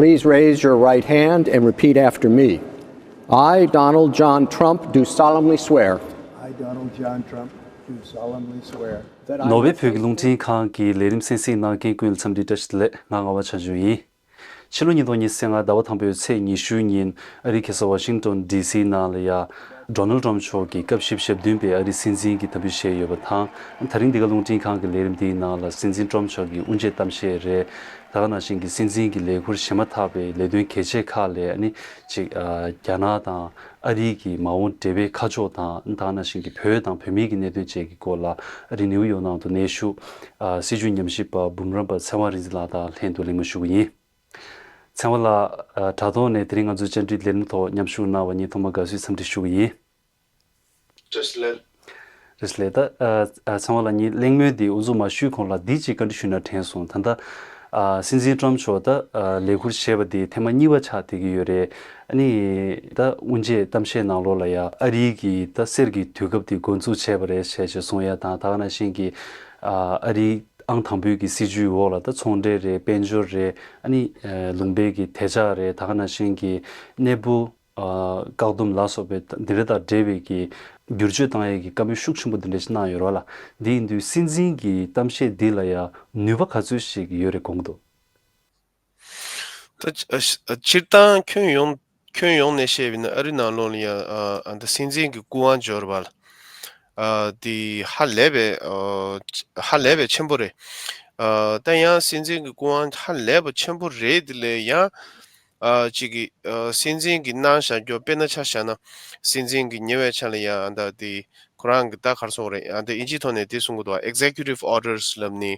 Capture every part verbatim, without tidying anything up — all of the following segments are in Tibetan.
Please raise your right hand and repeat after me. I, Donald John Trump, do solemnly swear. I, Donald John Trump, do solemnly swear. That I ནོར་ཝེ་བོད་ཀྱི་རླུང་འཕྲིན་ཁང་གི་ལས་རིམ་གསན་གཟིགས་གནང་མཁན་ཀུན་ལ་འཚམས་འདྲི་བཀྲ་ཤིས་བདེ་ལེགས། ང་ངག་དབང་བྱང་ཆུབ་ཡིན། ཕྱི་ལོ་ཉིས་སྟོང་ཉི་ཤུ་རྩ་ལྔ་ཟླ་བ་དང་པོའི་ཚེས་ཉི་ཤུ་ཉིན་ཨ་རིའི་རྒྱལ་ས་ཝ་ཤིང་ཏོན་ཌི་སི་ནང་ལ་ཡ་ཌོ་ནལ་ཊམ་མཆོག་གིས་སྐབས་བཞི་བཅུ་ཞེ་བདུན་པའི་ཨ་རིའི་སྲིད་འཛིན་གྱི་འདེམས་ཐོན་བྱས་ཡོད་པ་དང་། ད་རིང་འདི་ག་རླུང་འཕྲིན་ཁང་གི་ལས་རིམ་འདིའི་ནང་ལ་སྲིད་འཛིན་ཊམ་མཆོག་གི་དབུ་འབྱེད་གཏམ་བཤད་རེད། ད་ག་ནང་བཞིན་གྱི་སྲིད་འཛིན་གྱི་ལས་འཁུར་བཞེས་མ་ཐག་པའི་ལས་དོན་གལ་ཆེ་ཁག་ལས་ཨ་ནི་ཅིག་ཨ་རྒྱ་ནག་དང་ཨ་རིའི་གི་མ་འོངས་འབྲེལ་བའི་ཁ་ཕྱོགས་དང་། ད་ག་ནང་བཞིན་གྱི་བོད་དང་བོད་མིའི་གི་གནད་དོན་བཅས་ཀྱི་སྐོར་ལ་ཨ་རི་ནིའུ་ཡོག་ནང་དུ་གནས་བཞུགས་ཨ་སྲིད་བྱུས་ཉམས་ཞིབ་པ་འབུམ་རམས་པ་ཚེ་དབང་རིག་འཛིན་ལགས་དང་ལྷན་དུ་གླེང་མོལ་ཞུ་གི་ཡིན། ཚེ་དབང་ལགས། ཨ་དྲ་ཐོག་ནས་དེ་རིང་ང་ཚོའི་བཅར་འདྲིའི་ལས་རིམ་ཐོག་མཉམ་ཞུགས་གནང་བ་ཉིད་ཐོག་མར་དགའ་བསུའི་འཚམས་འདྲི་ཞུ་གི་ཡིན། བཀྲ་ཤིས་བདེ་ལེགས། བཀྲ་ཤིས་བདེ་ལེགས། ད་ཨ་ཨ་ཚེ་དབང་ལགས། ངའི་གླེང་མོལ་འདི་འོ་འཛུགས་མ་ཞུས་གོང་ལ་འདི་གཅིག་བཀའ་འདྲི་ཞུས་ན་དྲན་སོང་། ད་ལྟ་ཨ་སྲིད་འཛིན་ཊམ་མཆོག་ད་ཨ་ལས་འཁུར་བཞེས་པ་འདི་ཐེངས་མ་གཉིས་པ་ཆགས་བསྡད་ཀྱི་ཡོད་རེད། ཨ་ནི་ད་དབུ་འབྱེད་གཏམ་བཤད་ནང་ལོགས་ལ་ཡ་ཨ་རིའི་གི་ད་གསེར་གྱི་དུས་སྐབས་འདི་འགོ་འཛུགས་བྱས་པ་རེད་ཞེས་ཞེས་གསུང་ཡ་དང་། ད་ག་ནང་བཞིན་གྱི་ཨ་ཨ་རིའི་ཨང་དང་པོའི་གི་སྲིད་བྱུས་འོག་ལ་ད་ཚོང་འབྲེལ་རེད། དཔལ་འབྱོར་རེད། ཨ་ནི་ཨ་ལུང་པའི་གི་དལ་འབྱོར་རེད། ད་ག་ནང་བཞིན་གྱི་གནས་སྤོ་ཨ་བཀག་སྡོམ་ལ་སོགས་པའི་འདི་འདྲ་དང་འབྲེལ་བའི་གི་བསྒྱུར་བཅོས་བཏང་ཡས་ཀྱི་བཀའ་མོལ་ཤུགས་ཆེན་པོ་འདི་འདྲ་ཞིག་གནང་ཡོད་རེད་བ་ལ། འདི་ཡིན་དུས་སྲིད་འཛིན་གྱི་གཏམ་བཤད་འདི་ལ་ཡང་ནུས་པ་ག་ཚོད་ཞིག་ཡོད་རེད་དགོངས་འདུག་ད་སྤྱིར་བཏང་ཁྱོན་ཡོངས་ཁྱོན་ཡོངས་ནས་བཤད་པ་ཡིན་ན་ཨ་རི་ནང་ལོགས་ལ་ཡང་ཨ་ད་སྲིད་འཛིན་གྱི་སྐུ་དབང་འབྱོར་བ་ལ་ཨ་དེ་ཧ་ལས་པའི་ཨ་ཧ་ལས་པའི་ཆེན་པོ་རེད། ཨ་ད་ཡང་སྲིད་འཛིན་གྱི་སྐུ་དབང་ཧ་ལས་པ་ཆེན་པོ་རེད། དེ་ལས་ཡང་ཨ་གཅིག་གི་ཨ་སྲིད་འཛིན་གྱི་གནང་བཞག་རྒྱུ་དཔེར་ན་ཆ་བཞག་ན་སྲིད་འཛིན་གྱི་ཉེ་བའི་ཆར་ལ་ཡང་ཨ་ད་དེ་ཁོ་རང་གི་ད་ག་རེ་ཟེར་དགོས་རེད། ཨ་ད་དབྱིན་ཇིའི་ཐོག་ནས་དེ་གསུང་གི་འདུག executive orders ལབ་ནི་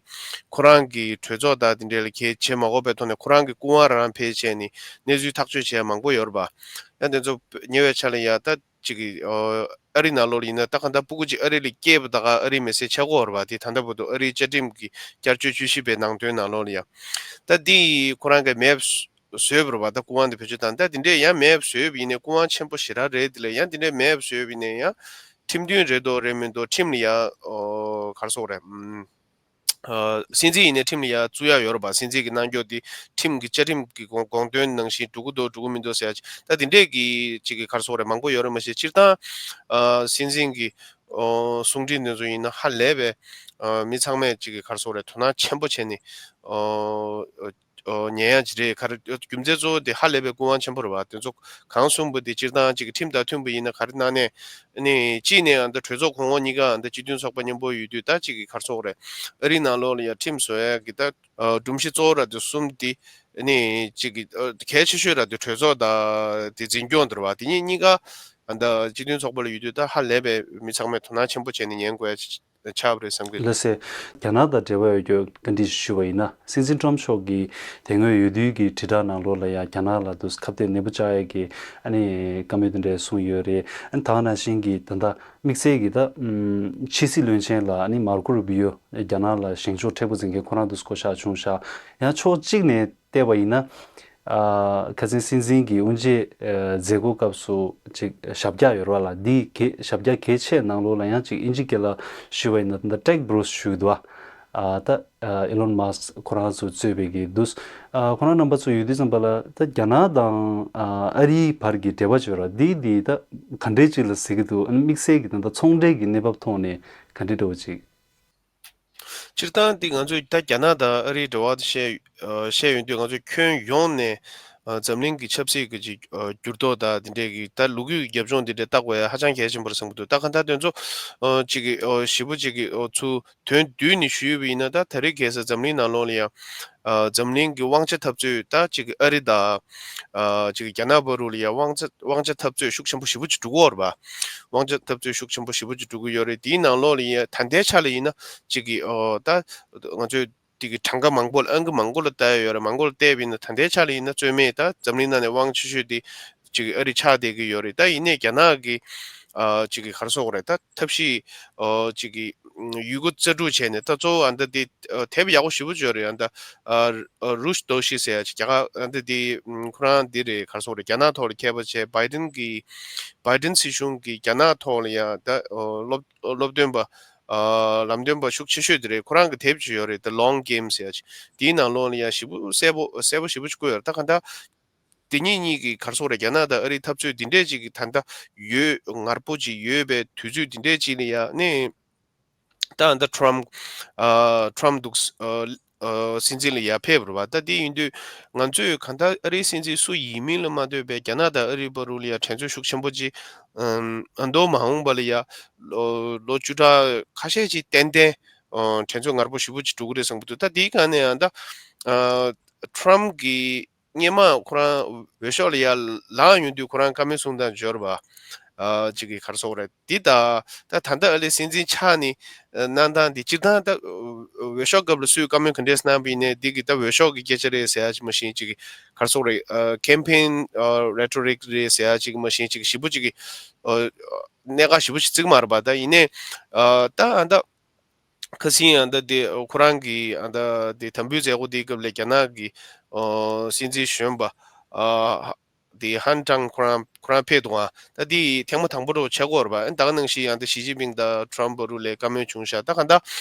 ཁོ་རང་གི་གྲོས་ཚོགས་དང་དེ་འདྲ་ལ་གལ་བྱེད་མ་དགོས་པའི་ཐོག་ནས་ཁོ་རང་གི་སྐུ་དབང་རང་རང་འཕེན་བྱས་ནི་གནས་ཚུལ་ཐག་གཅོད་བྱས་མང་པོ་ཡོད་རེད་པ། ཡང་དེ་ཚོ་ཉེ་བའི་ཆར་ལ་ཡང་ད་ཅིག་གི་ཨ་རི་ནང་ལོགས་ལ་ཡིན་ན་ད་ག་ད་སྤུ་གུ་ཅིག་ཨ་རི་ལ་སྐྱེས་པ་ད་ག་ཨ་རིའི་མི་སེར་ཆགས་ཀྱི་ཡོད་རེད་པ། དེ་ད་ལྟ་བར་དུ་ཨ་རིའི་བཅའ་ཁྲིམས་ཀྱི་བསྐྱར་བཅོས་བཅུ་བཞི་པའི་ནང་དོན་ནང་ལོགས་ལ་ཡང་ད་འདི་ཁོ་རང་གི་མེད་པ་བཟོས་པ་རེད་པ། ད་སྐུ་དབང་དེ་བེད་སྤྱོད་བཏང་། ད་དེ་འདྲས་ཡང་མེད་པ་བཟོས་པ་ཡིན་ནའི་སྐུ་དབང་ཆེན་པོ་ཞེ་དྲག་རེད། དེ་ལས་ཡང་དེ་འདྲས་མེད་པ་བཟོས་པ་ཡིན་ནའི་ཡང་ཁྲིམས་མཐུན་རེད་འདུག་རེད་མི་འདུག་ཁྲིམས་ལ་ཡང་ཨོ་ག་རེ་ཟེར་དགོས་རེད། ཨམ་ཨ་སྲིད་འཛིན་ཡིན་ནའི་ཁྲིམས་ལ་ཡང་བཙུགས་ཡ་ཡོད་རེད་པ། སྲིད་འཛིན་གྱི་གནང་སྐྱོར་འདི་ཁྲིམས་ཀྱི་བཅའ་ཁྲིམས་ཀྱི་དགོངས་དགོངས་དོན་ནང་བཞིན་འགྲོ་གི་འདུག་འགྲོ་གི་མི་འདུག་ཟེར་ཡ་ཅིག་ད་དེ་འདྲས་ཀྱི་ཅིག་གི་ག་རེ་ཟེར་དགོས་རེད། མང་པོ་ཡོད་རེད། མ་གཞི་སྤྱིར་བཏང་ཨ་སྲིད་འཛིན་གྱི་ཨོ་གསུང་འཕྲིན་དེ་ཚོ་ཡིན་ན་ཧ་ལས་པའི་ཨ་མི་ཚང་མས་ཅིག་གི་ག་རེ་ཟེར་དགོས་རེད། དོ་སྣང་ཆེན་པོ་བྱས་ནས་ཨོ་ཨོ་ཉན་ཡ་ཅིག་རེད། ག་རེ་རྒྱུ་མཚན་གཙོ་བོ་དེ་ཧ་ལས་པའི་སྐུ་དབང་ཆེན་པོ་རེད་པ། དེ་ཚོ་གང་གསུངས་པ་དེ་སྤྱིར་བཏང་ཅིག་གི་ཁྲིམས་དང་མཐུན་པ་ཡིན་ན་ག་རེ་གནང་ནས་ནི་གཅིག་ནས་ཨ་ད་གྲོས་ཚོགས་གོང་འོག་གཉིས་ཀ་ཨ་ད་སྤྱི་མཐུན་ཚོགས་པ་མཉམ་པོ་ཡོད་དུས་ད་ཅིག་གི་ག་རེ་ཟེར་དགོས་རེད། ཨ་རི་ནང་ལོགས་ལ་ཡ་ཁྲིམས་བཟོ་ཡ་གི་ད་ཨ་སྒྲོམ་གཞི་གཙོ་བོ་ར་དེ་གསུམ་དེ་ནི་ཅིག་གི་ཨ་གལ་ཆེ་ཤོས་ར་དེ་གྲོས་ཚོགས་དང་དེ་འཛིན་སྐྱོང་དེ་རེད་པ། དེ་གཉིས་གཉིས་ཀ་ཨ་ད་སྤྱི་མཐུན་ཚོགས་པ་ལ་ཡོད་དུས་ད་ཧ་ལས་པའི་མི་ཚང་མས་དོ་སྣང་ཆེན་པོ་བྱས་ནས་ཉན་དགོས་ཡ་ཆགས་པ་རེད་བསམ་གི། ལགས་སེ། རྒྱ་ནག་དང་འབྲེལ་བ་ཡོད་རྒྱུ་བཀའ་འདྲི་ཞུས་པ་ཡིན་ན། སྲིད་འཛིན་ཊམ་མཆོག་གིས་དེ་སྔོན་འོས་བསྡུའི་གི་དྲིལ་བསྒྲགས་ནང་ལོགས་ལ་ཡང་རྒྱ་ནག་ལ་དུ་ཁ་གཏད་ནན་པོ་བཅག་ཡས་ཀྱི་ཨ་ནི་བཀའ་མོལ་དེ་འདྲ་གསུངས་ཡོད་རེད། ཨ་ནི་ད་ག་ནང་བཞིན་གྱི་ད་ལྟ་དམིགས་བསལ་གྱི་ད་ཕྱི་སྲིད་བློན་ཆེན་ལ་ཨ་ནི་མར་ཀོ་རུ་བི་ཡོ་རྒྱ་ནག་ལ་བཞེངས་ཕྱོགས་མཁྲེགས་པོ་འཛིན་མཁན་ཁོ་རང་དུ་བསྐོ་བཞག་བྱུང་ཤག་ཡང་ཕྱོགས་གཅིག་ནས་བལྟས་པ་ཡིན་ན། ཨ་ཁ་སང་སྲིད་འཛིན་གྱི་དབུ་འབྱེད་ཨ་མཛད་སྒོ་སྐབས་སུ་ཅིག་ཞབས་བཀྱག་ཡོད་རེད་པ་ལ། འདི་གའི་ཞབས་བཀྱག་གལ་ཆེ་ནང་ལོགས་ལ་ཡང་ཅིག་ཨིན་ཇི་སྐད་ལ་ཞུས་པ་ཡིན་ན་ད་ལྟ་ཊེཌ་རོས་ཞུ་གི་འདུག་པ། ཨ་ད་ཨ་ཨི་ལོན་མཱ་སི་ཁོ་རང་ཚོ་གཙོས་པའི་གི་འདུག་ཨ་ཁོ་རང་རྣམ་པ་ཚོ་ཡོད་དུས་ཙམ་པ་ལ་ད་རྒྱ་ནག་དང་ཨ་ཨ་རིའི་བར་གྱི་འབྲེལ་བ་ཅིག་ཡོད་རེད་པ། འདི་འདི་ད་ག་འདྲས་ཅིག་ལ་གཟིགས་ཀྱི་འདུག་ཨ་ནི་དམིགས་བསལ་གྱི་ད་ལྟ་ཚོང་འབྲེལ་གྱི་གནས་བབ་ཐོག་ནས་ག་འདྲས་འདྲ་བོ་ཅིག་སྤྱིར་བཏང་འདི་ང་ཚོས་ད་རྒྱ་ནག་དང་ཨ་རིའི་འབྲེལ་བ་དེ་བཤད་ཨ་བཤད་ཡོང་དུས་ང་ཚོས་ཁྱོན་ཡོངས་ནས་ཨ་འཛམ་གླིང་གི་ཆབ་སྲིད་ཀྱི་ཅིག་ཨ་འགྱུར་ལྡོག་དང་དེ་འདྲའི་གི་ད་ལོ་རྒྱུས་ཀྱི་རྒྱབ་ལྗོངས་དེ་འདྲ་བལྟ་དགོས་ཡ་ཧ་ཅང་གལ་ཆེན་པོ་རེད་བསམ་གྱི་འདུག་ད་ག་ད་དེ་ཚོ་ཨ་ཅིག་གི་ཨ་ཞེ་པོ་ཅིག་གི་ཨ་ཚུར་དོན་བསྡུས་ནས་ཞུས་པ་ཡིན་ན། ད་ད་རེས་ཁ་སང་འཛམ་གླིང་ནང་ལོགས་ལ་ཡང་ཨ་འཛམ་གླིང་གི་དབང་ཆ་འཐབ་རྩོད་ད་ཅིག་གི་ཨ་རི་དང་ཨ་ཅིག་གི་རྒྱ་ནག་བར་དུ་ལ་ཡང་དབང་ཆ་དབང་ཆ་འཐབ་རྩོད་ཤུགས་ཆེན་པོ་ཞེ་པོ་ཅིག་འགྲོ་གི་ཡོད་རེད་པ། དབང་ཆ་འཐབ་རྩོད་ཤུགས་ཆེན་པོ་ཞེ་པོ་ཅིག་འགྲོ་གི་ཡོད་རེད། དེའི་ནང་ལོགས་ལ་ཡིན་ད་ལྟའི་ཆ་ལ་ཡིན་ན་ཅིག་གི་ཨོ་ད་ང་ཚོས་དེ་གི་གྲངས་ཀ་མང་པོ་ལ་ཨང་ཀི་མང་པོ་ལ་བལྟ་ཡ་ཡོད་རེད། མང་པོ་ལ་བལྟས་པ་ཡིན་ན་ད་ལྟའི་ཆ་ལ་ཡིན་ན་རྩོད་མེད་ད་འཛམ་གླིང་ནང་ནས་དབང་ཆེ་ཤོས་དེ་ཅིག་གི་ཨ་རི་ཆགས་བསྡད་ཀྱི་ཡོད་རེད། ད་ཡིན་ནའི་རྒྱ་ནག་གི་ཨ་ཅིག་གི་ག་རེ་ཟེར་དགོས་རེད། ད་ཐབས་ཤེས་ཨོ་ཅིག་གི་ཡོད་རྒུ་རྩལ་སྤྲུགས་བྱས་ནས་ད་གཙོ་བོ་ཨ་ད་དེ་ཨ་དེབ་ཡག་པོ་ཞེ་པོ་ཅིག་ཡོད་རེད། ཨ་ད་ཨ་རུཤ་དོ་ཤི་ཟེར་ཡ་ཅིག་རྒྱ་གར་ཨ་ད་དེ་ཁོ་རང་འདི་རེད། ག་རེ་ཟེར་དགོས་རེད། རྒྱ་ནག་ཐོག་ལ་མཁས་པ་བྱས། བྷའི་ཌེན་གི་བྷའི་ཌེན་སྲིད་གཞུང་གི་རྒྱ་ནག་ཐོག་ལ་ཡང་ད་ཨོ་སློབ་སློབ་སྟོན་པ་ ཨ་ལམ་སྟོན་པ་ཤུགས་ཆེ་ཤོས་དེ་རེད། ཁོ་རང་གི་དེབ་ཅིག་ཡོད་རེད། The Long Game ཟེར་ཡ་ཅིག་དེའི་ནང་ལོགས་ལ་ཡང་ཞིབ་པོ་གསལ་པོ་གསལ་པོ་ཞིབ་པོ་ཅིག་བཀོད་ཡོད་རེད། ད་གང་ལྟར་དེ་གཉིས་གཉིས་ཀྱི་ག་རེ་ཟེར་དགོས་རེད། རྒྱ་ནག་དང་ཨ་རིའི་འཐབ་རྩོད་འདི་འདྲས་ཅིག་གི་ད་ལྟ་ཡོད། ངར་པོ་ཅིག་ཡོད་པའི་དུས་ཚོད་འདི་འདྲས་ཅིག་ལ་ཡང་ནི། ད་ད་ཊམ་ཕ་ཊམ་ཕ་འདུག་ཨ་ཨ་སྲིད་འཛིན་ལ་ཡར་ཕེབས་རེད་བ། ད་དེ་ཡིན་དུས་ང་ཚོས་གང་ལྟར་ཨ་རིའི་སྲིད་འཛིན་སུ་ཡིན་མིན་ལ་མ་ལྟོས་པའི་རྒྱ་ནག་དང་ཨ་རིའི་བར་དུ་ལ་ཡང་འགྲན་རྩོད་ཤུགས་ཆེན་པོ་ཅིག་ཨམ་ཨ་མདོ་མ་འོངས་པ་ལ་ཡང་ལོ་ལོ་བཅུ་ཕྲག་ཁ་ཤས་ཅིག་ཏན་ཏན་ཨ་འགྲན་རྩོད་ངར་པོ་ཞེ་པོ་ཅིག་འགྲོ་གི་རེད་བསམ་གྱི་འདུག་ད་དེའི་སྒང་ནས་ཡང་ད་ཨ་ཊམ་ཕ་གི་སྔོན་མ་ཁོ་རང་འོས་ཤོག་ལ་ཡར་ལངས་ཡོང་དུས་ཁོ་རང་བཀའ་མོལ་གསུངས་སྟངས་འབྱོར་བ། ཨ་གཅིག་གི་ག་རེ་ཟེར་དགོས་རེད། འདི་ད་ད་ད་ལྟ་ཨ་ལས་སྲིད་འཛིན་ཆགས་ནས་གནང་སྟངས་འདི་སྤྱིར་བཏང་ད་འོས་ཤོག་སྐབས་ལ་སུས་བཀའ་མོལ་ག་འདྲས་གནང་བ་ཡིན་ནའི་འདི་གི་ད་འོས་ཤོག་གི་སྐད་ཆ་རེད་ཟེར་ཡ་ཅིག་མ་གཞི་གཅིག་གི་ག་རེ་ཟེར་དགོས་རེད། ཨ་ཀེམ་པེན་ཨ་རེ་ཊོ་རིག་རེད་ཟེར་ཡ་ཅིག་མ་གཞི་གཅིག་གི་ཞེ་པོ་ཅིག་གི་ཨ་གནད་འགག་ཞེ་པོ་ཅིག་བརྩི་གི་མ་རེད་པ། ད་ཡིན་ནའི་ཨ་ད་ཨ་ད། ཁ་སང་ཨ་ད་དེ་ཁོ་རང་གི་ཨ་ད་དེ་དམ་འབུལ་མཛད་སྒོ་དེའི་སྐབས་ལ་རྒྱ་ནག་གི་ཨོ་སྲིད་འཛིན་གཞོན་པ་ཨ་དེ་ཧན་ཀྲང་ཁོ་རང་ཁོ་རང་ཕེབས་འདུག་ཨ་ད་དེ་ཐེངས་མ་དང་པོ་འདྲ་བོ་ཆགས་ཀྱི་ཡོད་རེད་པ། ཨ་ད་ག་ནང་བཞིན་ཨ་ད་ཞི་ཅིན་ཕིང་དང་ཊམ་ཕ་བར་དུ་ལ་བཀའ་མོལ་བྱུང་ཤག་ད་ག་ད་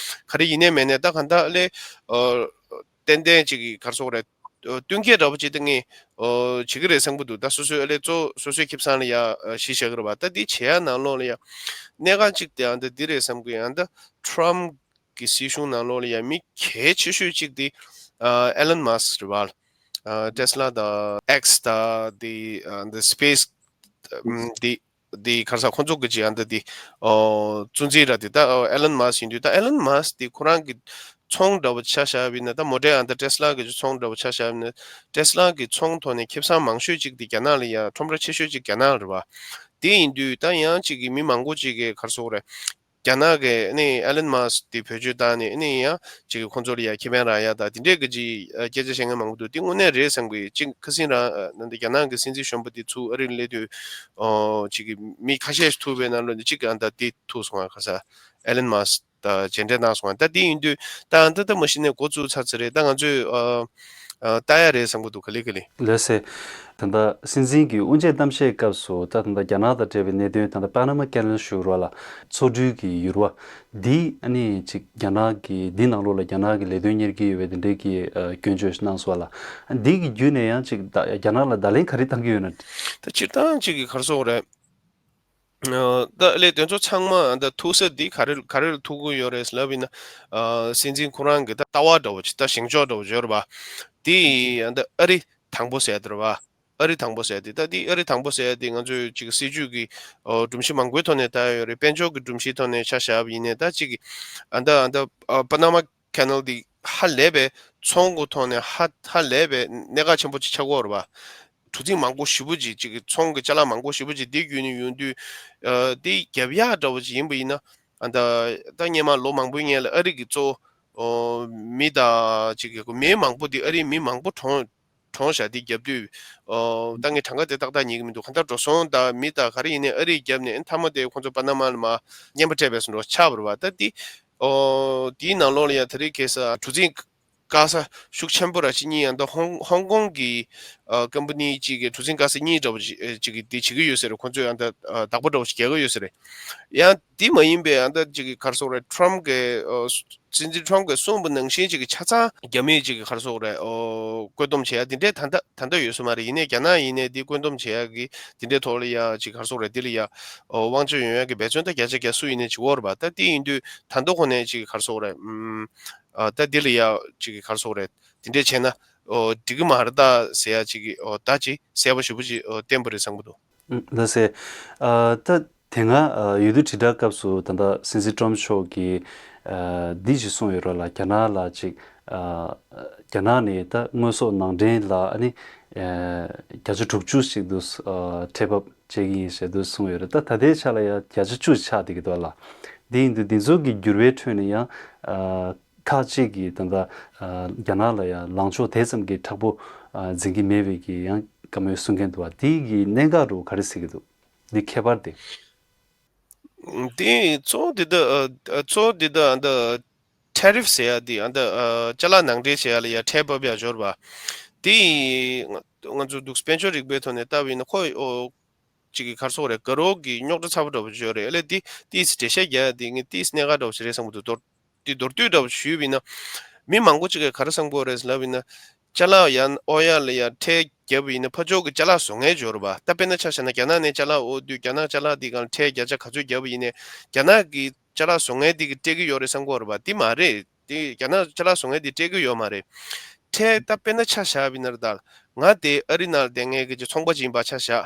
ག་རེ་ཡིན་ནའི་མིན་ནའི་ད་ག་ད་ཨ་ལས་ཨོ་ཏན་ཏན་ཅིག་གི་ག་རེ་ཟེར་དགོས་རེད། ཨོ་བསྟུན་མཁས་འདྲ་བོ་ཅིག་ད་ངས་ཨོ་བྱེད་ཀྱི་རེད་བསམ་གྱི་འདུག་ད་སོ་སོའི་ཨ་ལས་གཙོ་སོ་སོའི་ཁེ་བཟང་ལ་ཡ་ཨ་གཞི་བཞག་གི་རེད་པ། ད་འདི་བྱེད་ཡ་ནང་ལོགས་ལ་ཡ་གནད་འགག་ཅིག་དེ་ཨ་ད་འདི་རེད་བསམ་གི་ཡང་ད་ཊམ་ཕ་གི་སྲིད་གཞུང་ནང་ལོགས་ལ་ཡ་མི་གལ་ཆེ་ཤོས་གཅིག་དེ་ཨ་ཨེ་ལན་མཱ་སི་རེད་པ། ཨ་ཊེ་སི་ལ་དང་ཨེག་སི་དང་དེ་ཨ་འདི་སི་པེ་སི་ཨམ་དེ་དེ་ག་རེ་ཟེར་ཁོང་ཚོ་གི་ཅིག་ཨ་འདི་དེ་ཨོ་གཙོ་འཛིན་ར་དེ་ད་ཨེ་ལན་མཱ་སི་ཡིན་དུས་ད་ཨེ་ལན་མཱ་སི་དེ་ཁོ་རང་གི་ཚོང་འདྲ་བོ་ཆ་བཞག་པ་ཡིན་ན་ད་མོ་ཊའི་ཨ་འདི་ཊེ་སི་ལ་གི་ཚོང་འདྲ་བོ་ཆ་བཞག་པ་ཡིན་ན་ཊེ་སི་ལ་གི་ཚོང་ཐོག་ནས་ཁེ་བཟང་མང་ཤོས་ཅིག་དེ་རྒྱ་ནག་ལ་ཡ་ཁྲོམ་ར་ཆེ་ཤོས་ཅིག་རྒྱ་ནག་རེད་པ། དེ་ཡིན་དུས་ད་ཡང་ཅིག་གི་མི་མང་པོ་ཅིག་གི་ག་རེ་ཟེར་དགོས་རེད། རྒྱ་ནག་གི་ནི་ཨེ་ལན་མཱ་སི་དེ་བེད་སྤྱོད་བཏང་ནས་ནི་ཡང་ཅིག་ཁོང་ཚོ་ལ་ཡ་ཁེ་ཕན་རག་ཡ་ད་དེ་འདྲས་ཀྱི་ཅིག་སྐད་ཆ་བཤད་མཁན་མང་པོ་འདུག་དེ་དངོས་གནས་རེད་བསམ་གི། ཅིག་ཁ་སང་རང་ནང་དེ་རྒྱ་ནག་གི་སྲིད་འཛིན་གཞོན་པ་དེ་ཚུར་ཨ་རིར་སླེབས་དུས་ཨོ་ཅིག་གི་མི་ཁ་ཤས་ཐུག་པའི་ནང་ལོགས་ནས་གཅིག་གི་ཨ་ད་དེ་ཐུག་སོང་ང་ག་རེ་ཟེར་ཨེ་ལན་མཱ་སི་དང་མཇལ་འཕྲད་གནང་སོང་ང་། ད་དེ་ཡིན་དུས་ད་ཨ་ད་ད་མ་གཞི་ནས་འགོ་བཙུགས་ཚར་ཚར་རེད། ད་ང་ཚོས་ཨ་ཨ་ལྟ་ཡ་རེད་བསམ་གི་འདུག་ག་ལེ་ག་ལེ། ལགས་སེ། ད་ལྟ་སྲིད་འཛིན་གྱི་དབུ་འབྱེད་གཏམ་བཤད་སྐབས་སུ་ད་ད་ལྟ་རྒྱ་ནག་དང་འབྲེལ་བའི་གནད་དོན་ད་ལྟ་པ་ན་མ་ཀེ་ནལ་ཞུ་རོགས་ལ་མཚོ་འགྲུལ་གྱི་ཡུར་བ་འདི་ཨ་ནི་ཅིག་རྒྱ་ནག་གི་འདི་ནང་ལོགས་ལ་རྒྱ་ནག་གི་ལས་དོན་གཉེར་གྱི་ཡོད་པའི་འདི་འདྲའི་གི་ཨ་སྐྱོན་བརྗོད་གནང་སོང་བ་ལ། འདི་གི་བརྒྱུད་ནས་ཡང་ཅིག་ད་རྒྱ་ནག་ལ་བརྡ་ལན་ག་རེ་བཏང་གི་ཡོད་ན། ད་སྤྱིར་བཏང་ཅིག་གི་ག་རེ་ཟེར་དགོས་རེད། ཨ་ད་ལས་དོན་ཚོ་ཚང་མ་ད་ཐུག་ས་འདི་ག་རེ་ག་རེ་ལ་ཐུག་གི་ཡོད་རེད་ལབ་ཡིན་ན། ཨ་སྲིད་འཛིན་ཁོ་རང་གི་ད་ལྟ་བ་འདྲ་བོ་ཅིག་ད་བཞེངས་ཕྱོགས་འདྲ་བོ་ཅིག་ཡོད་རེད་པ། དེ་ད་ཨ་རི་དང་པོ་ཟེར་ཡ་དེ་རེད་པ། ཨ་རི་དང་པོ་ཟེར་ཡ་དེ་ད་དེ་ཨ་རི་དང་པོ་ཟེར་ཡ་དེ་ང་ཚོས་ཅིག་སྲིད་ཇུས་ཀྱི་ཨོ་སྒྲོམ་གཞི་མང་པོའི་ཐོག་ནས་ལྟ་ཡ་ཡོད་རེད། དཔལ་འབྱོར་གྱི་སྒྲོམ་གཞིའི་ཐོག་ནས་ཆ་བཞག་པ་ཡིན་ནའི་ད་ཅིག་ཨ་ད་ཨ་ད་ཨ་པ་ན་མ་ཁེ་ནལ་འདི་ཧ་ལས་པའི་ཚོང་གི་ཐོག་ནས་ཧ་ཧ་ལས་པའི་གནད་འགག་ཆེན་པོ་ཅིག་ཆགས་ཀྱི་ཡོད་རེད་པ། གྲུ་གཟིངས་མང་པོ་ཞེ་པོ་ཅིག་ཅིག་གི་ཚོང་གི་ཅ་ལག་མང་པོ་ཞེ་པོ་ཅིག་འདི་བརྒྱུད་ནས་ཡོང་དུས། ཨ་འདི་རྒྱབ་ཡག་འདྲ་བོ་ཅིག་ཡིན་པ་ཡིན་ན། ཨ་ད་ད་སྔོན་མ་ལོ་མང་པོའི་སྔོན་ལ་ཨ་རི་གི་གཙོ་བོ་མི་དང་ཅིག་གི་མི་མང་པོ་འདི་ཨ་རིའི་མི་མང་པོ་གྲོངས་གྲོངས་ཤག་འདི་རྒྱབ་དུས། ཨོ་ད་ངས་གྲངས་ཀ་དེ་ཏག་ཏག་རྙེད་ཀྱི་མི་འདུག་གང་ལྟར་འགྲོ་སོང་དང་མི་དང་ག་རེ་ཡིན་ནའི་ཨ་རིས་བརྒྱབ་ནས་མཐའ་མ་དེ་ཁོང་ཚོ་པ་ན་མ་ལ་མར་རྔན་པ་སྤྲད་པའི་བཟོ་འདྲ་ཆགས་པ་རེད་པ། ད་འདི་ཨོ་དེའི་ནང་ལོགས་ལ་ཡང་དེ་རིང་ཁ་སང་གྲུ་གཟིངས་བཀག་ས་ཤུགས་ཆེན་པོ་ར་ཅིག་གཉིས་ཡང་ད་ཧོང་ཧོང་ཀོང་གི་ཨ་ཀམ་པ་ནི་གཅིག་གིས་གྲུ་གཟིངས་བཀག་ས་གཉིས་འདྲ་བོ་ཅིག་ཨ་ཅིག་གིས་དེ་བྱེད་ཀྱི་ཡོད་ས་རེད། ཁོང་ཚོས་ཡང་ད་ཨ་བདག་པོ་འདྲ་བོ་ཅིག་རྒྱག་གི་ཡོད་ས་རེད། ཡང་དེ་མ་ཡིན་པའི་ཡང་ད་ཅིག་གི་ག་རེ་ཟེར་དགོས་རེད། ཊམ་ཕ་གི་ཨ་སྲིད་འཛིན་ཊམ་ཕ་གིས་གསུངས་པ་ནང་བཞིན་ཅིག་གི་ཆ་ཚང་རྒྱ་མིས་ཅིག་གི་ག་རེ་ཟེར་དགོས་རེད། ཨོ་བཀོད་འདོམས་བྱེད་ཡ་དེ་འདྲའི་ད་ལྟ་ད་ལྟ་ཡོད་ས་མ་རེད། ཡིན་ནའི་རྒྱ་ནག་ཡིན་ནའི་དེ་བཀོད་འདོམས་བྱེད་ཡ་གི་དེ་འདྲའི་ཐོག་ལ་ཡ་ཅིག་ག་རེ་ཟེར་དགོས་རེད། དེ་ལ་ཡ་ཨོ་དབང་ཆ་ཡོད་ཡ་གི་འབད་བརྩོན་ད་བརྒྱ་ཆ་བརྒྱ་སུ་ཡིན་ནའི་བྱེད་ཀྱི་ཡོད་རེད་པ། ད་དེ་ཡིན་དུས་ད་ལྟ་ཁོ་ནས་ཅིག་གི་ག་རེ་ཟེར་དགོས་རེད། ཨུམ་ཨ་ད་དེ་ལ་ཡ་ཅིག་གི་ག་རེ་ཟེར་དགོས་རེད། དེ་འདྲས་བྱས་ན་ཨོ་འགྲིག་གི་མ་རེད་ད་ཟེར་ཡ་ཅིག་གི་ཨོ་ད་ཅིག་གསལ་པོ་ཞེ་པོ་ཅིག་ཨོ་བསྟན་པ་རེད་བསམ་གྱི་འདུག་ལགས་སེ། ཨ་ད་དེ་སྔ་ཨ་འོས་བསྡུ་དྲིལ་བསྒྲགས་སྐབས་སུ་ད་ལྟ་སྲིད་འཛིན་ཊམ་ཕ་མཆོག་གིས་ཨ་འདི་ཞིག་གསུངས་ཡོད་རེད་ལ། རྒྱ་ནག་ལ་ཅིག་ཨ་རྒྱ་ནག་ནས་ད་དངོས་ཟོག་ནང་འདྲེན་ལ་ཨ་ནི་ཨ་བརྒྱ་ཆ་དྲུག་ཅུ་ཞིག་ཏུ་ཨ་ཁྲལ་འབབ་བྱེད་ཀྱི་ཡིན་ཞེས་དུ་གསུངས་ཡོད་རེད། ད་ད་ལྟའི་ཆ་ལ་ཡང་བརྒྱ་ཆ་བཅུ་ཆགས་བསྡད་ཀྱི་འདུག་ལ། འདི་ཡིན་དུས་འདི་ཚོ་གི་འགྱུར་བའི་ཁྲོད་ནས་ཡང་ཨ་ཁག་ཅིག་གིས་ད་ལྟ་ཨ་རྒྱ་ནག་ལ་ཡང་ལངས་ཕྱོགས་དེ་ཙམ་གྱི་མཁྲེགས་པོ་ཨ་འཛིན་གྱི་མེད་པའི་གི་ཡང་བཀའ་མོལ་གསུང་མཁན་འདུག་པ། དེ་གི་གནད་འགག་རུ་ག་རེ་གཟིགས་ཀྱི་འདུག་འདི་ཁྱད་པར་དེ། དེ་གཙོ་བོ་འདི་ད་ཨ་གཙོ་བོ་འདི་ད་ཨ་ད་ཊེ་རིཕ་ཟེར་ཡ་འདི་ཨ་ད་ཨ་ཅ་ལག་ནང་འདྲེན་བྱེད་ཡ་ལ་ཡ་ཁྲལ་འབབ་ཡ་འབྱོར་བ། དེ་ང་ང་ཚོ་འདུག་དཔལ་འབྱོར་རིག་པའི་ཐོག་ནས་ལྟ་བ་ཡིན་ན་ཁོ་ཨོ་ ཅིག་གི་ག་རེ་ཟེར་དགོས་རེད། དགའ་རོགས་ཀྱི་རྙོག་དྲ་ཚ་པོ་འདྲ་པོ་ཅིག་ཡོད་རེད། ཨ་ལས་འདི་ཏིས་འགྲེལ་བཤད་རྒྱག་ཡ་འདི་ངས་ཏིས་གནད་འགག་འདྲ་པོ་ཞིག་རེད་བསམ་གྱི་འདུག་མདོར་འདི་མདོར་བསྡུས་འདྲ་པོ་ཞུས་པ་ཡིན་ན། མི་མང་པོ་ཅིག་གིས་ག་རེ་བསམ་གྱི་ཡོད་རེད་ལབ་ཡིན་ན། ཅ་ལག་ཡང་ཨོ་ཡ་ལ་ཡ་ཁྲལ་བརྒྱབ་པ་ཡིན་ན་ཕར་ཕྱོགས་ཀྱི་ཅ་ལག་བཟོ་མཁན་ཅིག་ཡོད་རེད་པ། ད་དཔེར་ན་ཆ་བཞག་ན་རྒྱ་ནག་ནས་ཅ་ལག་འོ་དུས་རྒྱ་ནག་ཅ་ལག་འདི་སྒང་ཁྲལ་བརྒྱ་ཆ་ག་ཚོད་བརྒྱབ་པ་ཡིན་ནའི་རྒྱ་ནག་གི་ཅ་ལག་བཟོ་མཁན་འདི་གིས་སྤྲད་ཀྱི་ཡོད་རེད་བསམ་གྱི་ཡོད་རེད་པ། འདི་མ་རེད། དེ་རྒྱ་ནག་ཅ་ལག་བཟོ་མཁན་དེ་སྤྲད་ཀྱི་ཡོད་མ་རེད། ཁྲལ་ད་དཔེར་ན་ཆ་བཞག་པ་ཡིན་ན་རེད་ད། ང་དེ་ཨ་རི་ནང་ལ་བསྡད་མཁན་གྱི་ཚོང་པ་ཅིག་ཡིན་པ་ཆ་བཞག་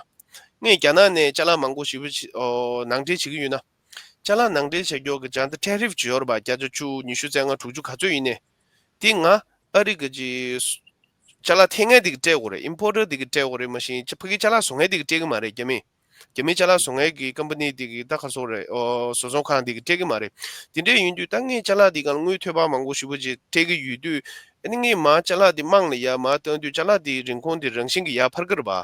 ངས་རྒྱ་ནག་ནས་ཅ་ལག་མང་པོ་ཞེ་པོ་ཅིག་ཨོ་ནང་འདྲེན་བྱེད་ཀྱི་ཡོད་ན། ཅ་ལག་ནང་འདྲེན་བྱེད་མཁན་གྱི་ཅང་ད་ཊེ་རིཕ་ཅིག་ཡོད་རེད་པ། བརྒྱ་ཆ་བཅུ། ཉི་ཤུ། རྩ་ལྔ། དྲུག་ཅུ་ག་ཚོད་ཡིན་ནའི། དེ་ང་ཨ་རི་གི་ཅིག་ཅ་ལག་འཐེན་མཁན་དེ་གིས་སྤྲད་དགོས་རེད། ཨིམ་པོར་ཊར་དེ་གིས་སྤྲད་དགོས་རེད། མ་གཞི་ཕ་གིའི་ཅ་ལག་བཟོ་མཁན་དེ་གིས་སྤྲད་ཀྱི་མ་རེད། རྒྱ་མི། རྒྱ་མིའི་ཅ་ལག་བཟོ་མཁན་གྱི་ཀམ་པ་ནི་དེ་གི་ད་ག་རེ་ཟེར་དགོས་རེད། ཨོ་བཟོ་ཚོང་ཁང་དེ་གིས་སྤྲད་ཀྱི་མ་རེད། དེ་འདྲ་ཡིན་དུས་ད་ངས་ཅ་ལག་དེ་སྒང་ལ་དངུལ་ཐོལ་པ་མང་པོ་ཞེ་པོ་ཅིག་སྤྲད་ཀྱི་ཡོད་དུས། ཨ་ནི་ངས་མར་ཅ་ལག་དེ་རྨང་ལ་ཡར་མར་བཏང་དུས་ཅ་ལག་དེའི་རིན་གོང་དེ་རང་བཞིན་གྱིས་ཡར་འཕར་གྱི་རེད་པ།